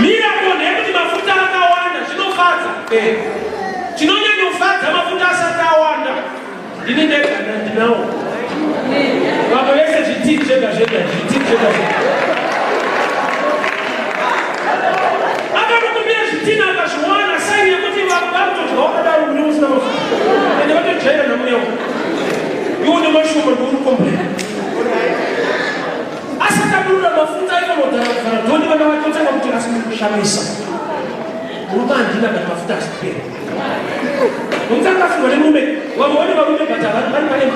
Miracle ndeyekuti mafuta akawanda, zvinofadza. Eh. Chinonyanyofadza mafuta asati awanda. Ndini ndega ndinawo. Vamwe vese zvitini zvega zvega, zvitini zvega zvega. Akatokumbira zvitini akazviwana, saini yekuti vanhu varikutodya wakadaro mune usina mafuta. Ende vatojaira namuya uyu. Iwe une mashoma ndiuri complain. Asati adurura mafuta aifanogara kuvhara dhoni vana vake otanga kuti asi mukushamisa. Murume handina but mafuta asipera. Nokuti akafirwa nemurume, vamwe vane varume but havani vari pane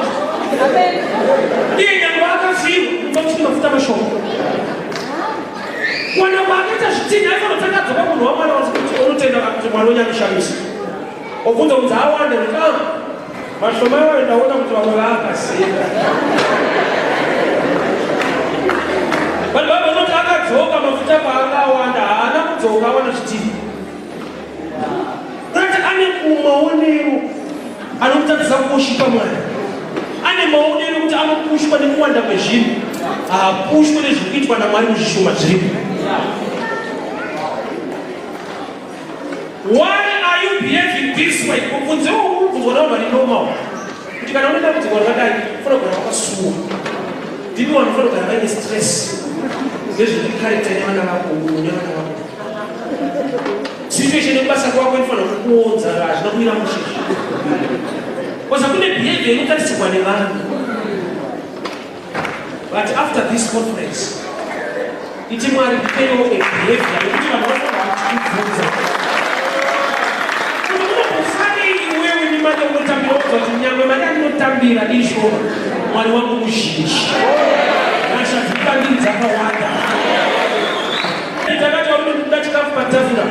iye nyangwe akafirwa mumba musina mafuta mashoma. Kuwana kwaakaita zvitinha aifanotanga adzoka munhu waMwari kuti unotenda kuti Mwari wonyandishamisa. Obvunza kunzi awanda kuti ah mashoma iwayo ndaona kuti vamwe vaakaziva. Vanhu vabva vanoti akadzoka mafuta paanga awanda, haana kudzoka awana zvitinha. Kuti ane maonero anomutadzisa kuoshipa Mwari. Ane maonero ekuti anopushwa nekuwanda kwezvinhu, haapushwe nezviri kuitwa naMwari muzvishoma zviripo. Why are you behaving this way? Mubvunzo uwu unobvunzwa navanhu vari normal. Kuti kana une dambudziko rakadai, unofanira kugara wakasuwa. Ndimi vanhu vanofanira kugara vaine stress nezvekukarita nevana vako, unhu nevana vako. Situation yekubasa kwako inofanira kukuonza, hazvina kumira mushe. Koza kune behavior inotarisirwa nevanhu. But after this conference, iti Mwari ndipeiwo a behavior yekuti vanhu vanofanira kutibvunza. Kuti unombofanei iwewe nemari yaunotambira wobva kuti nyangwe mari yandinotambira iri shoma, Mwari wangu muzhinji. Nyasha dziri pandiri dzakawanda. Takati varume kuda chikafu patafura.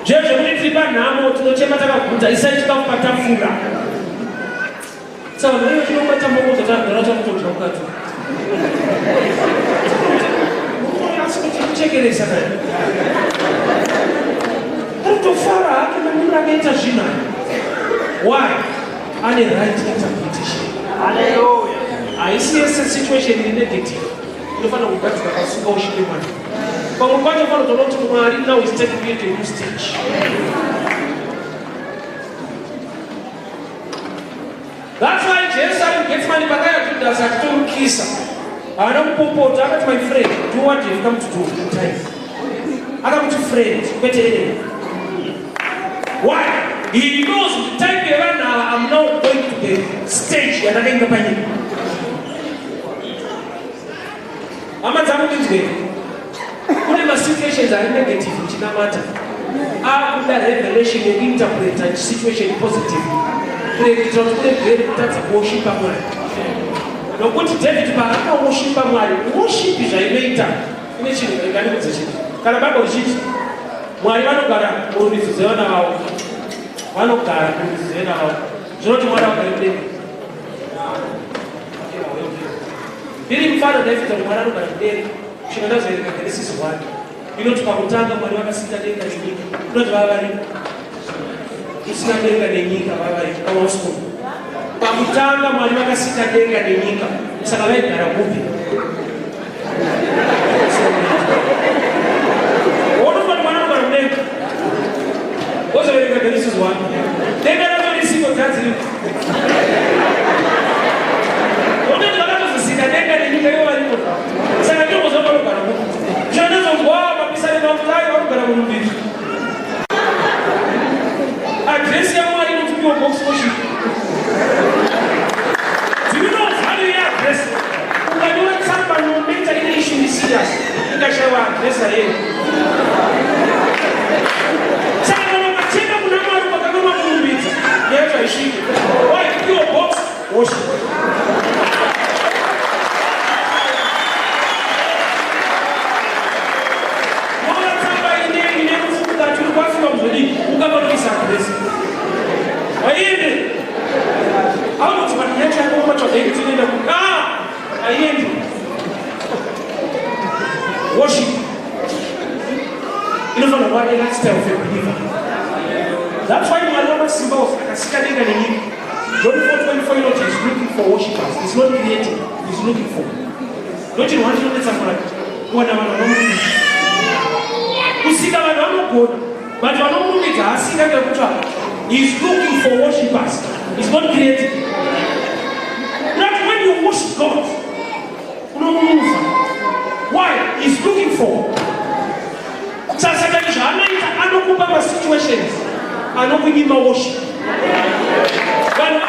Zviye zvekuti tiri panhamo tinochema takaguta, isai chikafu patafura. Saka vanhu vachinobata maoko zvakagara chakutodya mukati. Asi kuti kuchekeresa naye. Arikutofara hake mamiriro akaita zvinhu aya. Why? Ane right interpretation. Hallelujah. Haisi yese situation iri negative. Inofanira kugadzika pasuka ushipe mwana. Pamwe pacho panotoona kuti Mwari now is taking you to a new stage. That's why Jesu ari muGetsemane pakaya Judas achitomukisa. Haana kupopota akati my friend, do what you've come to do in time. Akamuti friend, kwete enemy. Why? He knows the type yevanhu ava I'm now going to the stage yandakainga panyika. Hama dzangu ndinzwei. Kune masituations ari negative uchinamata. Akuda revelation yekuinterpreta situation positive. Kuitira kuti uregere kutadza kuwoshipa Mwari. Nokuti David paakawoshipa Mwari, worship zvainoita ine chinhu rega ndikudze chinhu. Kana Bible richiti Mwari vanogara murumbidzo dzevana vavo. Vanogara murumbidzo dzevana vavo. Zvinoti Mwari vagare mudenga. Ndiri mufana ndaifunga kuti Mwari anogara kudenga kusvika ndazoverenga Genesis 1 inoti pakutanga Mwari vakasika denga nenyika. Inoti vava variko kusina denga nenyika vava variko pamausiko. Pakutanga Mwari vakasika denga nenyika, saka vaigara kupi? Wonofa kuti Mwari anogara kudenga. Wozoverenga Genesis 1. Denga racho risiko dzadziriko. Unoti vakatozosika denga nenyika ivo variko. Saka ndiko zvavanogara kupi? Chandazonzwa mapisarema akuti ai vanogara murumbidzo. Adresi yaMwari inoti P.O. Box Worship. Do you know value yeadress? Ukanyora tsamba no matter ine issue iri serious, ikashaiwa adress haiendi. Saka kana ukachema kuna Mwari ukakanganwa kurumbidza, yacho haisviki. Why? P.O. Box Worship. Nyora tsamba ine ine rufu mukati uri kwafika kuzodii ukanoisa adress. a lifestyle of a believer. That's why Mwari wamasimba ose akasika denga nenyika, John 4:24 inoti is looking for worshippers. Is not creating, is looking for. Ndochinhu wandinonetsa Mwari kuwana vanhu vanomurumbidza. Kusika vanhu vanogona, but vanomurumbidza haasika ngekutsvaka. He is looking for worshippers. Is not creating. That when you worship God, unomumuvha. Why? He is looking for. Saka Satani zvaanoita, anokupa masituations anokunyima worship. Vanhu,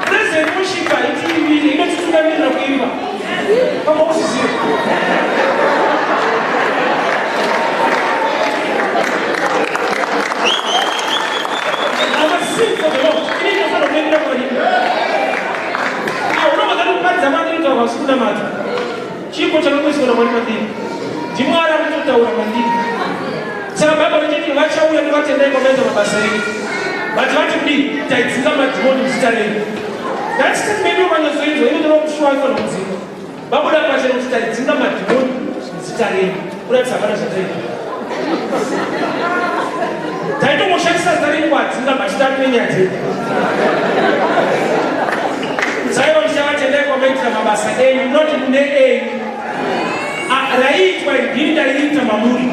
praise and worship haitiimbire, inotitungamirira kuimba kama uzizive. I must sing for the Lord. Ini ndinofanira kuimbira Mwari. Ah, unobva kuparidza mandiri kutaura usiku kunamata. Chipo chakangoiswa naMwari mandiri. NdiMwari anototaura mandiri. Saka Bhaibheri richiti vachauya nevatendai kwamaita mabasa enyu. But vati kudii? Taidzinga madhimoni muzita renyu. That statement yokanyatsoinzwa inotora kuti shuwa aifanira kudzinga. Vabuda pachena kuti taidzinga madhimoni muzita renyu. Kuratidza hapana zvataita. Taitongoshandisa zita renyu kuadzinga machitatu nenyaya dzedu. Saivo ndichavatendai kwamaitira mabasa enyu, not mune enyu. Ah, raiitwa ndini ndaiita mamuri.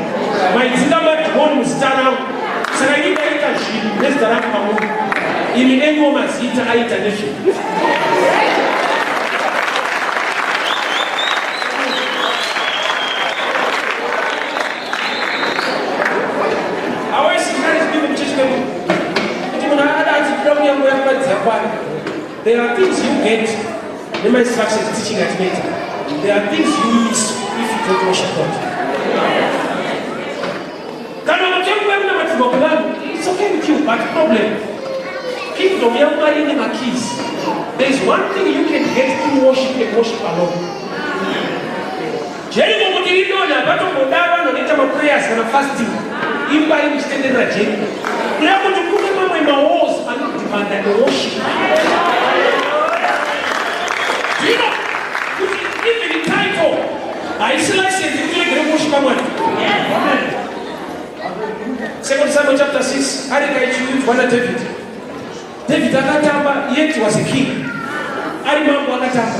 Maidzinga madhimoni muzita rangu. Saka ini ndaita zvinhu nezita rangu mamuri. Imi enyuwo mazita aita nezvinhu. I always encourage people muchechi medu kuti munhu akada achipira kunyange yakuratidza kwake. There are things you get nema-instructions, teaching atinoita. There are things you miss if you don't worship God. Kana mutengo wekunamatirwa kwevanhu, it's okay with you, but problem, kingdom yaMwari ine makeys. There is one thing you can get through worship and worship alone. Jeriko kuti idonha, hapatomboda vanhu vanoita maprayers kana fasting. Imbai muchitenderera Jeriko. Kureva kuti kune mamwe mawars anodhimanda neworship. Do you know kuti even title haisi license yekuti uregere kuworshipa Mwari? Second Samuel chapter 6, areka ichiudzwa naDavid. David akatamba, yet was a king. Ari mambo akatamba.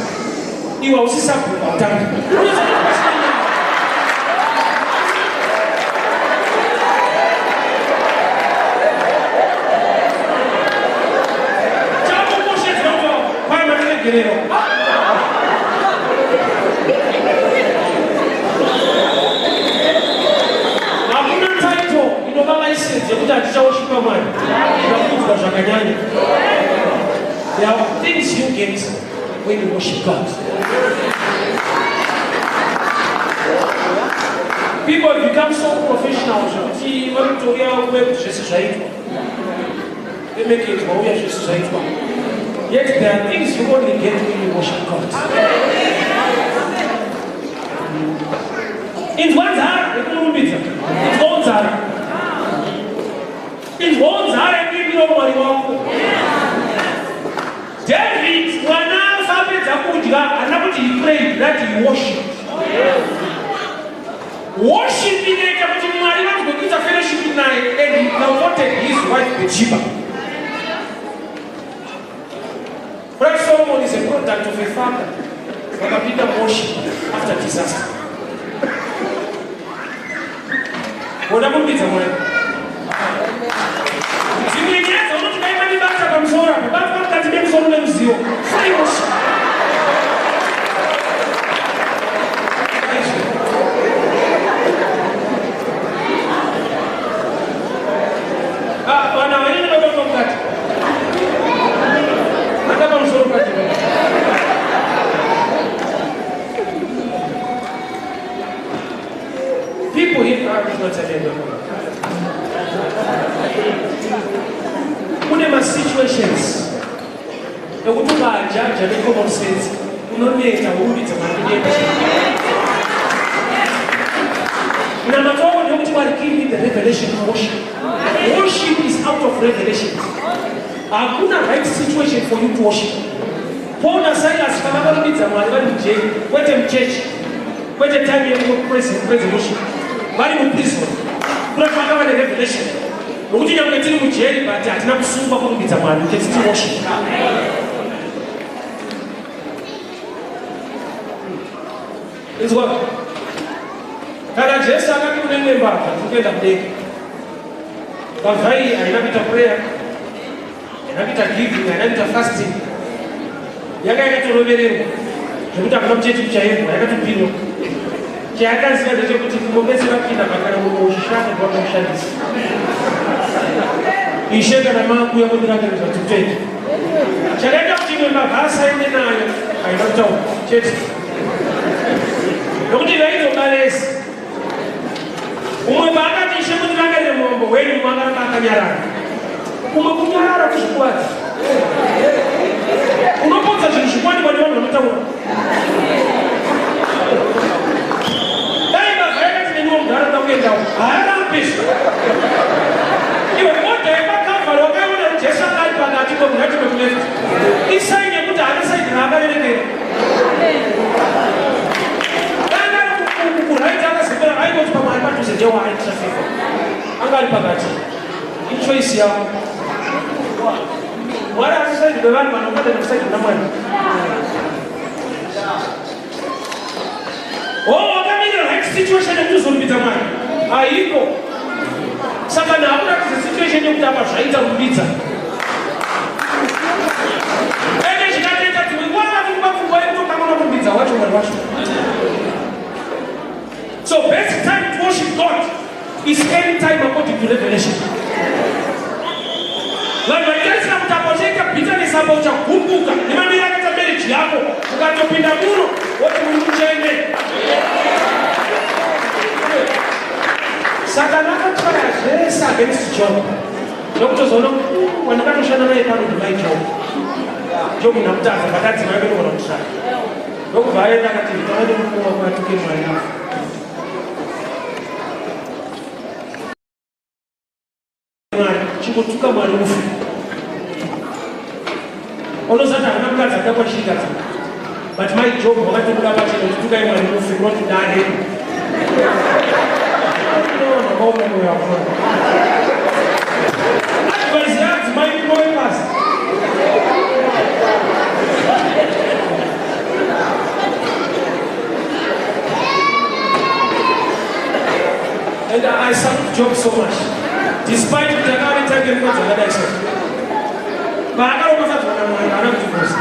Iwe hausi sabhuku, hautambi. Unoziva kuti pasina nyaya. Chakukoshedzera kuti kwai matiregerero. Hakuna title inova license yekuti handichawoshipa Mwari. Ndakudzwa zvakanyanya. There are things you get when you worship God. People have become so professional zvekuti vanotouya uye kuti zvese zvaitwa. Vemekezi vauya, zvese zvaitwa. Yet there are things you only get when you worship God. Inzwa nzara yekumurumbidza. Inzwawo nzara. Inzwawo nzara yekuimbira Mwari wako. David mwana afa apedza kudya, haana kuti he prayed, that he worshiped. Worship inoita kuti Mwari vanzwe kuita fellowship naye, and he comforted his wife Bathsheba. Right, Solomon is a product of a father vakapinda worship after disaster. Wona kurumbidza Mwari. Dzimwe nyaya dzaunoti dai mandibata pamusoro apa, batwa mukati memusoro neruzivo. Free worship. Ah, vana vanene vabatwa mukati. Hata pamusoro pacho. People here are not attending. Kune masituations ekuti ukajaja necommon sense unoneta urumbidza Mwari kudenga. Munamato wako ndewekuti Mwari, give me the revelation of worship. Worship is out of revelation. Hakuna right situation for you to worship. Paul naSilas pavakarumbidza Mwari vari mujeri, kwete muchechi, kwete time yekupraise worship, vari muprison. Kurati vakava nerevelation nokuti nyange tiri mujeri, but hatina kusungwa kurumbidza Mwari kuti titi worship. Inzwa, kana Jesu akati kune imwe mbavha, "Tiri kuenda kudenga," mbavha iyi haina kuita prayer, haina kuita giving, haina kuita fasting. Yanga yakatorovererwa zvekuti hakuna kuchechi kuchaendwa, yakatopirwa. Chayakaziva ndechekuti kumobetsera kupinda pakana munhu uchishanda ndowakamushandisa. "Ishe, kana makuya kundirangarira zvatikutoita." Chakaita kuti imwe mbavha asaende nayo haina kutaura chete, nokuti vaitobaresi. Umwe paakati, "Ishe, mundirangarire muumambo hwenyu," mumwe akaramba akanyarara. Kumwe kunyarara kuzvikuvadza, unopodza zvinhu zvikuwanikwa nevanhu vanotaura. Dai mbavha yakati, "Neniwo munharaunda kuendawo," haarambiswa. Iwe, order yepakavhari wakaiona? Jesu anga ari pakati, kwemuright, kwekuleft. Isign yekuti haana side raakarerekera. Dai ari kuright akazembera, aingoti pamwe ari padhuze ndewaari traffic. Anga ari pakati. Ichoice yako. Mwari ari side kwevanhu vanofanira kuside kuna Mwari. Oh, wakamirira right situation yekuti uzorumbidza Mwari haiko. Saka naakuratidza situation yekuti apa zvaita, rumbidza. Ende zvikatoita dzimwe nguva vanokupa pfungwa yekutokangana kurumbidza wacho Mwari wacho. So best time to worship God is any time according to revelation. Vanhu vaitarisira kuti apa uchaita bitterness, apa uchagumbuka nemamiri akaita marriage yako, ukatopinda muno woti muri muchene. Satani akatraya zvese against Job, nokutozoona kuti wandakatoshanda naye pano ndimai Job. Job ndakutadza, vakadzimai venogona kutraya. Ndokubva aenda akati, "Taura nemurume wako atuke Mwari afa." Mwari, chingotuka Mwari ufe. Unozati hakuna mukadzi ada kwachirikadzi, but mai Job wakatobuda pachena kuti, "Tukai Mwari mufe," kunoti dareni ndakaona moyo wako. Advice yadzimai kumoyo pasi. And I salute Job so much. Despite kuti akava netange mukadzi akadai so. Paakaropafadzwa naMwari, haana kutivosa.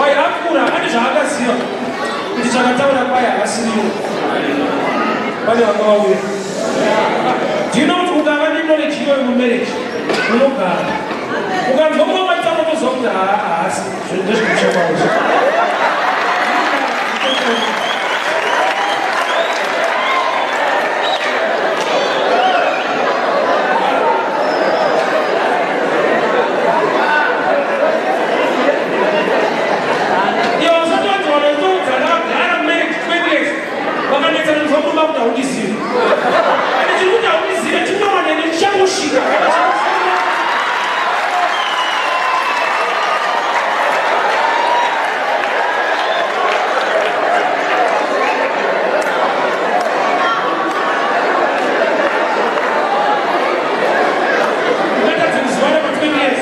Wai akura, ane zvaakaziva kuti chakataura kwai havasiriwo. Pane vanga vauya. Do you know kuti ukava neknowledge iyoyo mumarriage, unogara. Ukanzwa mumwe maitamo, toziva kuti haasi ndezvekutsva kwavo. Iwe usati wanzi wanotoudza akagara marriage 20 years, vakanetsana nzwa murume kuti haundizivi. Ende chiri kuti haundizive chinowanene chichangosvika. Ungatadze kuzivana pa 20 years.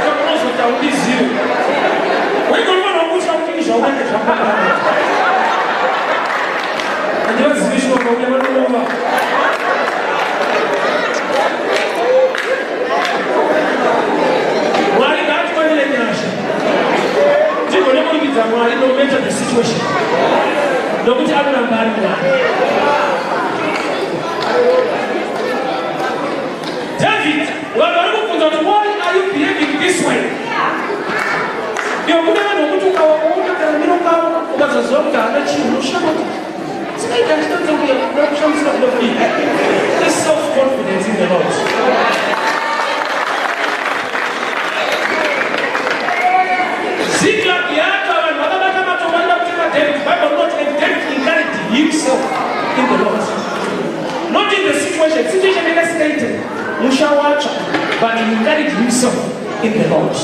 Saka unozoti haundizivi. Wega unofanira kutya kuti izvaunenge zvakakana. Handivazivi shuwa, kauya vanorova. Mwari ngaatiwanire nyasha tigone kurumbidza Mwari no matter the situation, nokuti anoramba ari Mwari. David, vanhu vari kubvunza kuti, "Why are you behaving this way?" Iwe, kune vanhu vokuti ukawaona karamiro kavo, ukazoziva kuti haana chinhu, unoshama kuti sikaita chitadza kuya kuda kushamisira kuda kudii. This self confidence in the Lord. Ziklag yacho, vanhu vakabata matombo anoda kutema David. Bible rinoti, "And David encouraged himself in the Lord," not in the situation. Situation yakasingaite, musha watsva, but he encouraged himself in the Lord.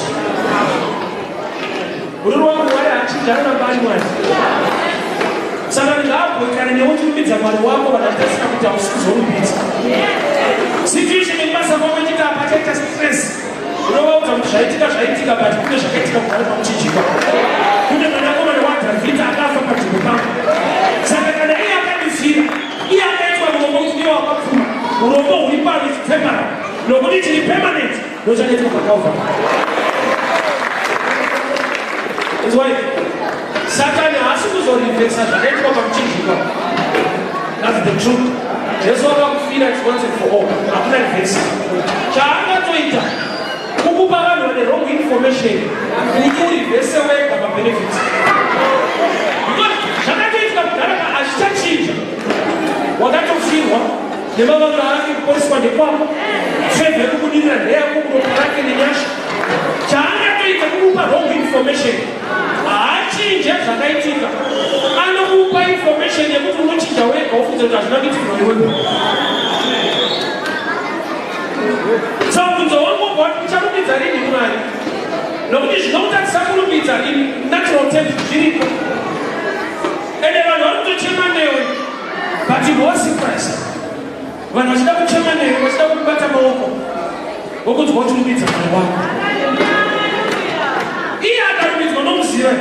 Uriri wangu, Mwari haachinji, anoramba ari Mwari. Saka Saka ngaabhoikane newe uchirumbidza Mwari wako vanhu vachitasika kuti hausi kuzorumbidza. Situation yekubasa kwako ichiti apa chaita stress. Unovaudza kuti zvaitika zvaitika but kune zvakaitika kugara pamuchinjikwa. Kune mwanakomana waDhavhidha akafa panzvimbo pangu. Saka kana iye akandifira, iye akaitwa murombo kuti ndiye wakapfuma. Urombo huri pano is temporary. Nokuti chiri permanent ndochakaitwa paCalvary. Inzwai, Satani haasi kuzorivhesa zvakaitwa pamuchinjikwa. That's the truth. Jesu akakufira it's once and for all. Hakuna reverse. Chaangatoita kukupa vanhu vane wrong information kuti urivhese wega mabenefits. Because zvakatoitika kudhara hazvichachinja. Wakatofirwa nemavanga ake kuporeswa ndekwako. Fevha yekubudirira ndeyako kuropa rake nenyasha. Chaangatoita kukupa wrong information haachinje zvakaitika, anokupa information yekuti unochinja wega wofunza kuti hazvina kuitikirwa iwewe. So mubvunzo wangu wobva wati ucharumbidza rini Mwari? Nokuti zvinokutadzisa kurumbidza in natural terms zviriko, ende vanhu vari kutochema newe, but hosi Christ vanhu vachida kuchema newe, vachida kukubata maoko, vokunzwa uchirumbidza Mwari wako. Iye akarumbidzwa nomuziva.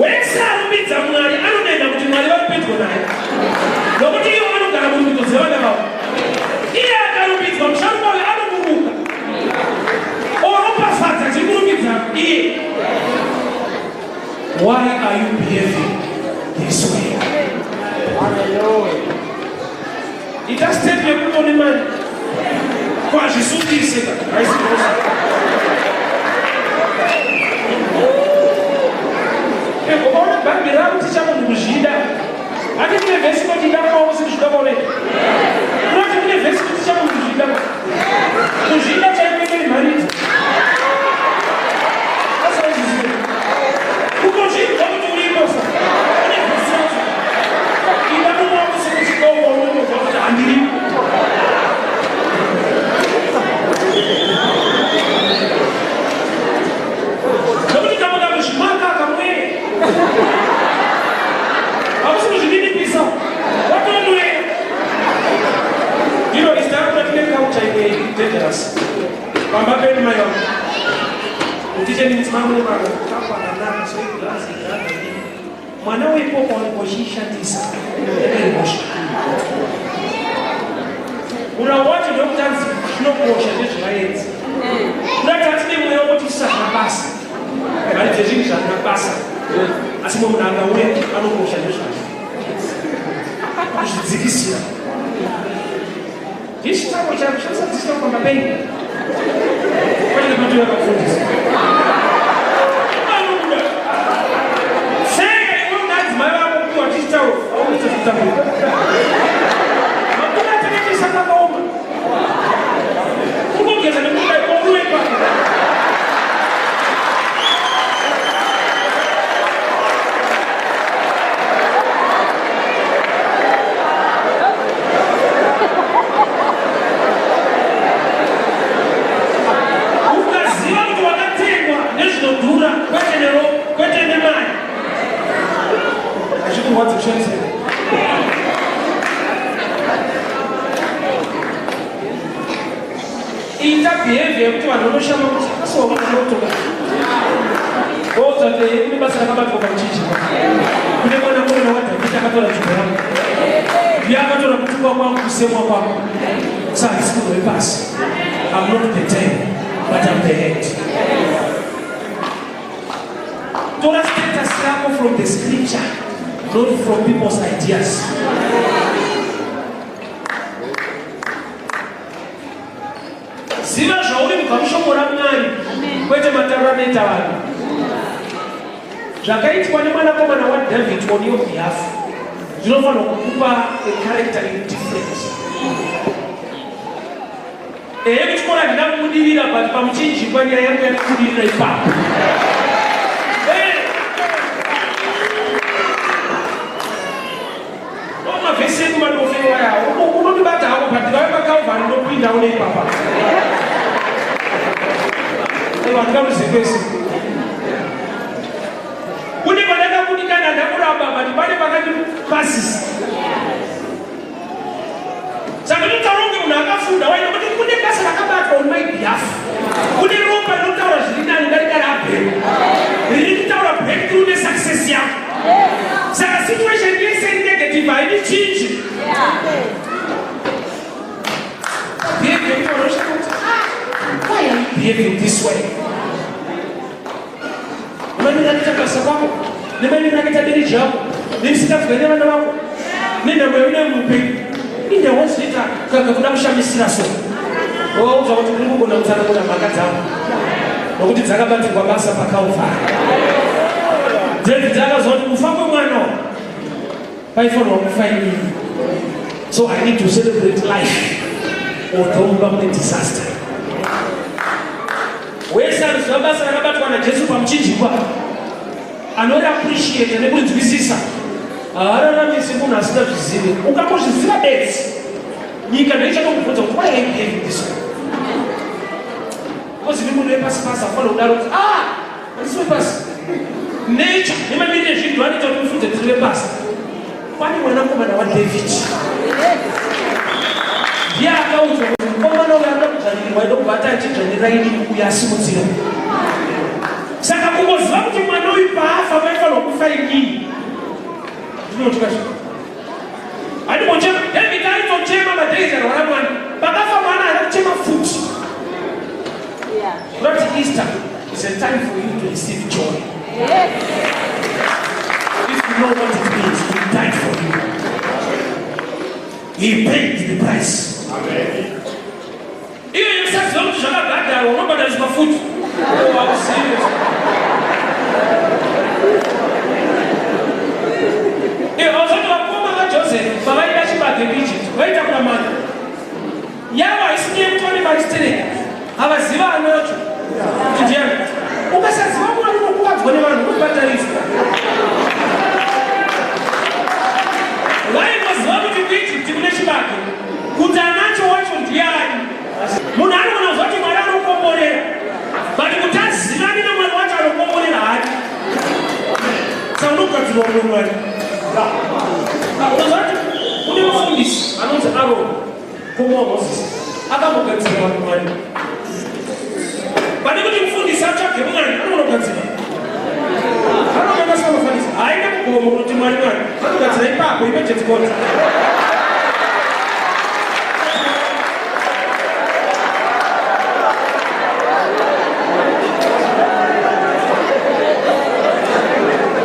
Wese arumbidza Mwari anodenda kuti Mwari vari pedyo naye, nokuti ivo vanogara murumbidzo dzevana vavo. Iye akarumbidzwa, musharukwa uyu anoburuka oropafadza tiri kurumbidza iye. Why are you behaving this way? Hallelujah. Ita step yekuti une mari kwazvisungise haisi mhosva. Ukaona bhaibheri rakuticha munhu kuzvida, hati kune vhesi inoti ida kwavo usiri zvida kwaunenge. Kunoti kune vhesi kuticha munhu kuzvida. Kuzvida chaiko itori mharidzo. Asaizviziva. Kutozvinzwa kuti uripo sa. Kune vhesi yacho. Ida mumwe wako sekuchikawo kwaunongonzwa kuti handiripo. Nokuti kamuka kuzvimaka kamwee. Hakusi kuzvininipisa. Watomwee. Ndiro izita rako ratine culture imwe iri dangerous. Pamba pedu mai vangu. Uticheni mudzimai mune mwana kapu akanaka so iglazi igada mwana weikoko wanenge uchiishandisa iri mhosva. Murau wacho ndewekuti anzi zvinokosha ndezvevaenzi. Kuda kuti atine mweya wekuti isu hazvina basa. Mari dzezvinhu zvazvina basa. Asi mumwe munhu angauya anokosha ndezvazvo. Kuzvidzikisira. Ndichitauro changu shandisa ndichitauro pamba penyu. Kwete pato yakafundisa. Anobuda. Sei iwe unadzimai vako kuti watichitauro aunoita kutambura. Makuna atakatisa kakaoma. Kungogeza nekudai komurume ipapo. Ukaziva kuti wakatengwa nezvinodhura kwete nero kwete nemari. Hazvikurwadzi kushandisa. Ita behavior yekuti vanhu vanoshama kuti asi wakunotoka. Woudza kuti kune basa rakabatwa pamuchinjikwa. Kune mwanakomana waDhavhidhi akatora nzvimbo yangu. Ndiye akatora kutukwa kwangu, kusemwa kwangu. Saka handisi munhu wepasi. I'm not the tail, but I'm the head. Tora status yako from the scripture, not from people's ideas. Ziva zvauri kubva mushoko raMwari, kwete matauro anoita vanhu. Zvakaitwa nemwanakomana waDavid on your behalf zvinofanirwa kukupa a character in different. Ehe, kuchikoro handina kubudirira, but pamuchinjikwa nyaya yangu yakabudirira ipapo. Eh. Mavhesi edu madofewa yawo unondibata hako but vave paCalvary ndopinda une ipapa. Aiwa, ndingaruzikwesi. Kune kwandakabudika. kuramba, but pane pakandipasisa. Saka ndinotaura kunge munhu akafunda waina kuti kune basa rakabatwa on my behalf. Kune ropa rinotaura zviri nani ndarika raAbheri, riri kutaura breakthrough nesuccess yako. Saka situation yese iri negative haidi chinji. Behavior yekuti vanhu vanoshaya kuti, "Ah, why are you behaving this way?" Nemamiriro akaita basa kwako, nemamiriro akaita marriage yako, nemisingadzwa nevana vako, nenhamo yaunayo muupenyu, inde wozviita kuda kushamisira. So waudza kuti uri kugona kutsanangura mhaka dzako nokuti dzakabatirwa basa paKalvari. David akazwa kuti kufa kwemwana paifanirwa kufa inini, so I need to celebrate life although mumba mune disaster. Wese anoziva basa rakabatwa naJesu pamuchinjikwa, anoriappreciate nekurinzwisisa, haararamisi munhu asina zvizivi. Ukangozviziva bedzi, nyika ndoichatokubvunza kuti, "Why are you behaving this way?" Because ini munhu wepasi pasi afanira kudaro kuti, ah, handisi wepasi. Nature nemamiriro ezvinhu anoita kuti mufudze tiri vepasi. Pane mwanakomana waDavid, ndiye akaudzwa kuti mukomana uyo anoda kudzvanyirirwa, ndokubva ati achidzvanyirira inini uyo asimudzira. Saka kungoziva kuti mwana uyu paafa paifanirwa kufa inini, ndinotya zvo handimbochema. David aitochema madays arwara mwana. Pakafa mwana haana kuchema futi. Kurati Easter is a time for you to receive joy if you know what it means. He died for you, he paid the price. Iyo yekusaziva kuti zvakabhadharwa, unobhadhariswa futi. Oh, hauzivi. Iyo hauzoti vakoma vaJoseph pavaida chibage kuEgypt vaitakura mari yavo, haisi nyaya yekuti vane mari stereka, havaziva anacho kuti ndiani. Ukasaziva Mwari unokuvadzwa nevanhu, unobhadhariswa. Vaingoziva kuti kuEgypt kune chibage, kuti anacho wacho ndiani. Munhu anogona kuziva kuti Mwari anokomborera, but kuti azivane naMwari wacho anokomborera hake. Saka unogadzirwa mumwe Mwari. Unoziva kuti kune mufundisi anonzi Aron, mukoma waMozisi, akambogadzira vanhu Mwari. Pane kuti mufundisi atsvage Mwari, anonogadzira, anonangasa mafanisi, hainde kugomo kunoti Mwari, Mwari. Anogadzira ipapo, emergency god.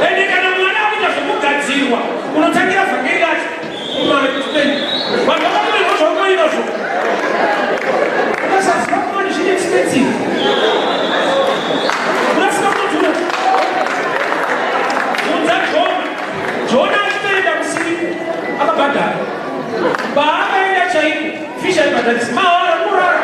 Ende kana Mwari akuita zvekugadzirwa, unotangira vhangeri racho kumari. Vanhu vakakumirwa zvaunoinazvo. Ukasaziva Mwari zvine expensive, unasina kutodhura. Unza Jona, Jona achitoenda kusiku akabhadhara. Paakaenda chaiko, fish aibhadharisi mahara, kurara.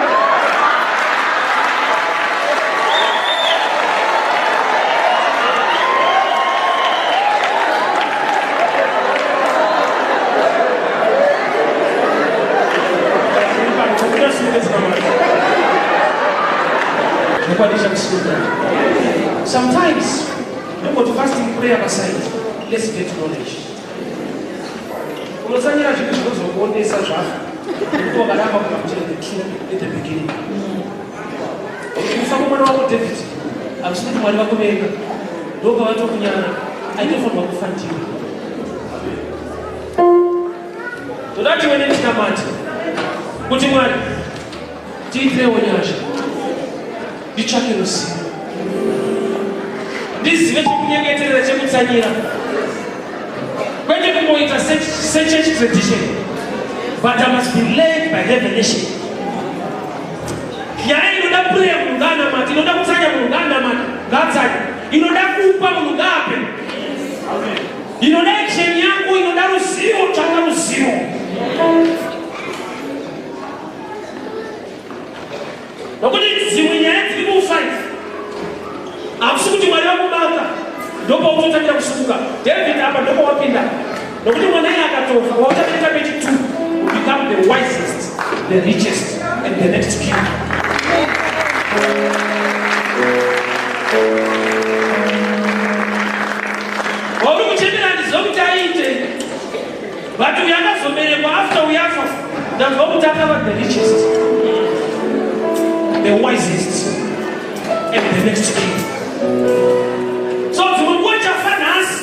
Chokwadi chakusimuka. Sometimes ndomboti fasting, prayer paside, let's get knowledge. Unotsanyira zvinhu zvinozokuonesa zvafa nekuti wakaramba kugamuchira the truth at the beginning. Kufa kwemwana wako David hakusi kuti Mwari vakuvenga, ndopavatokunyara. Aitofanirwa kufa ndiwe. Toda tive nechinamati kuti Mwari tiitirewo nyasha, nditsvake ruzivo, ndizive chekunyengeterera, chekutsanyira, kwete kungoita sechurch tradition, but I must be led by revelation. Nyaya inoda prayer, munhu ngaanamati. Inoda kutsanya, munhu ngaanamati, ngaatsanye. Inoda kupa, munhu ngaape. Inoda action yako, inoda ruzivo, tsvaka ruzivo. Nokuti dzimwe nyaya dziri kufa idzi hakusi kuti Mwari vakubata. Ndopautotangira kusunguka. David apa ndopawapinda, nokuti mwana iye akatofa, wauchaita pechi 2 will become the wisest, the richest and the next king. Wauri kuchemera. But uyu akazoberekwa after uyu afa, ndanzwa kuti akava the richest, the wisest and the next king. So dzimwe nguva chafa nhasi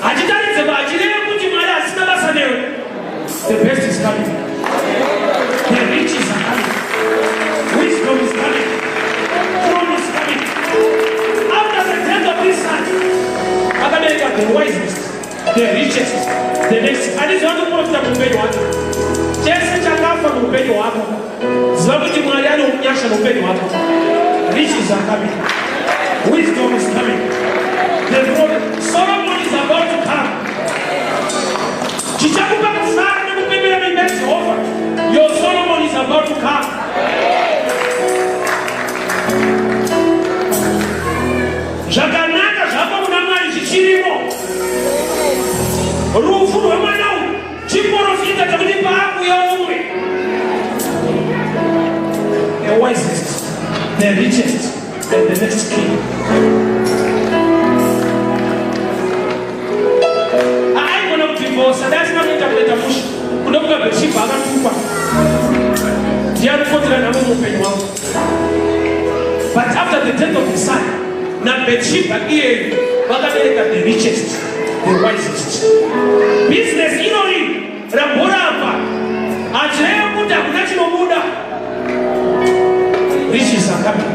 hachitaridze, hachireve kuti Mwari asina basa newe. The best is coming, the riches are coming, wisdom is coming, throne is coming. After the death of this son, akabereka the wisest, the richest, the next. Handiziva kuprofita muupenyu hwake. Chese chakafa muupenyu hwako, ziva kuti Mwari ane unyasha noupenyu hwako. Riches are coming, wisdom is coming, the throne. Solomon is about to come. Chichakupa kufara nekupembera muimba yaJehovha. Your Solomon is about to come. Zvakanaka zvako muna Mwari zvichirimo. Rufu rwemwana uyu chiprofita chekuti paakuya umwe, the wisest, the richest and the next king. Aigona kudhivhosa dai asina kuita kuita musha kunomuka. Bhetshibha akatukwa, ndiye anokodzera nhamo muupenyu hwangu. But after the death of the son, naBhetshibha iyeyu vakabereka the richest, the wisest. Business inori ramboramba hachireve kuti hakuna chinobuda. Riches are coming.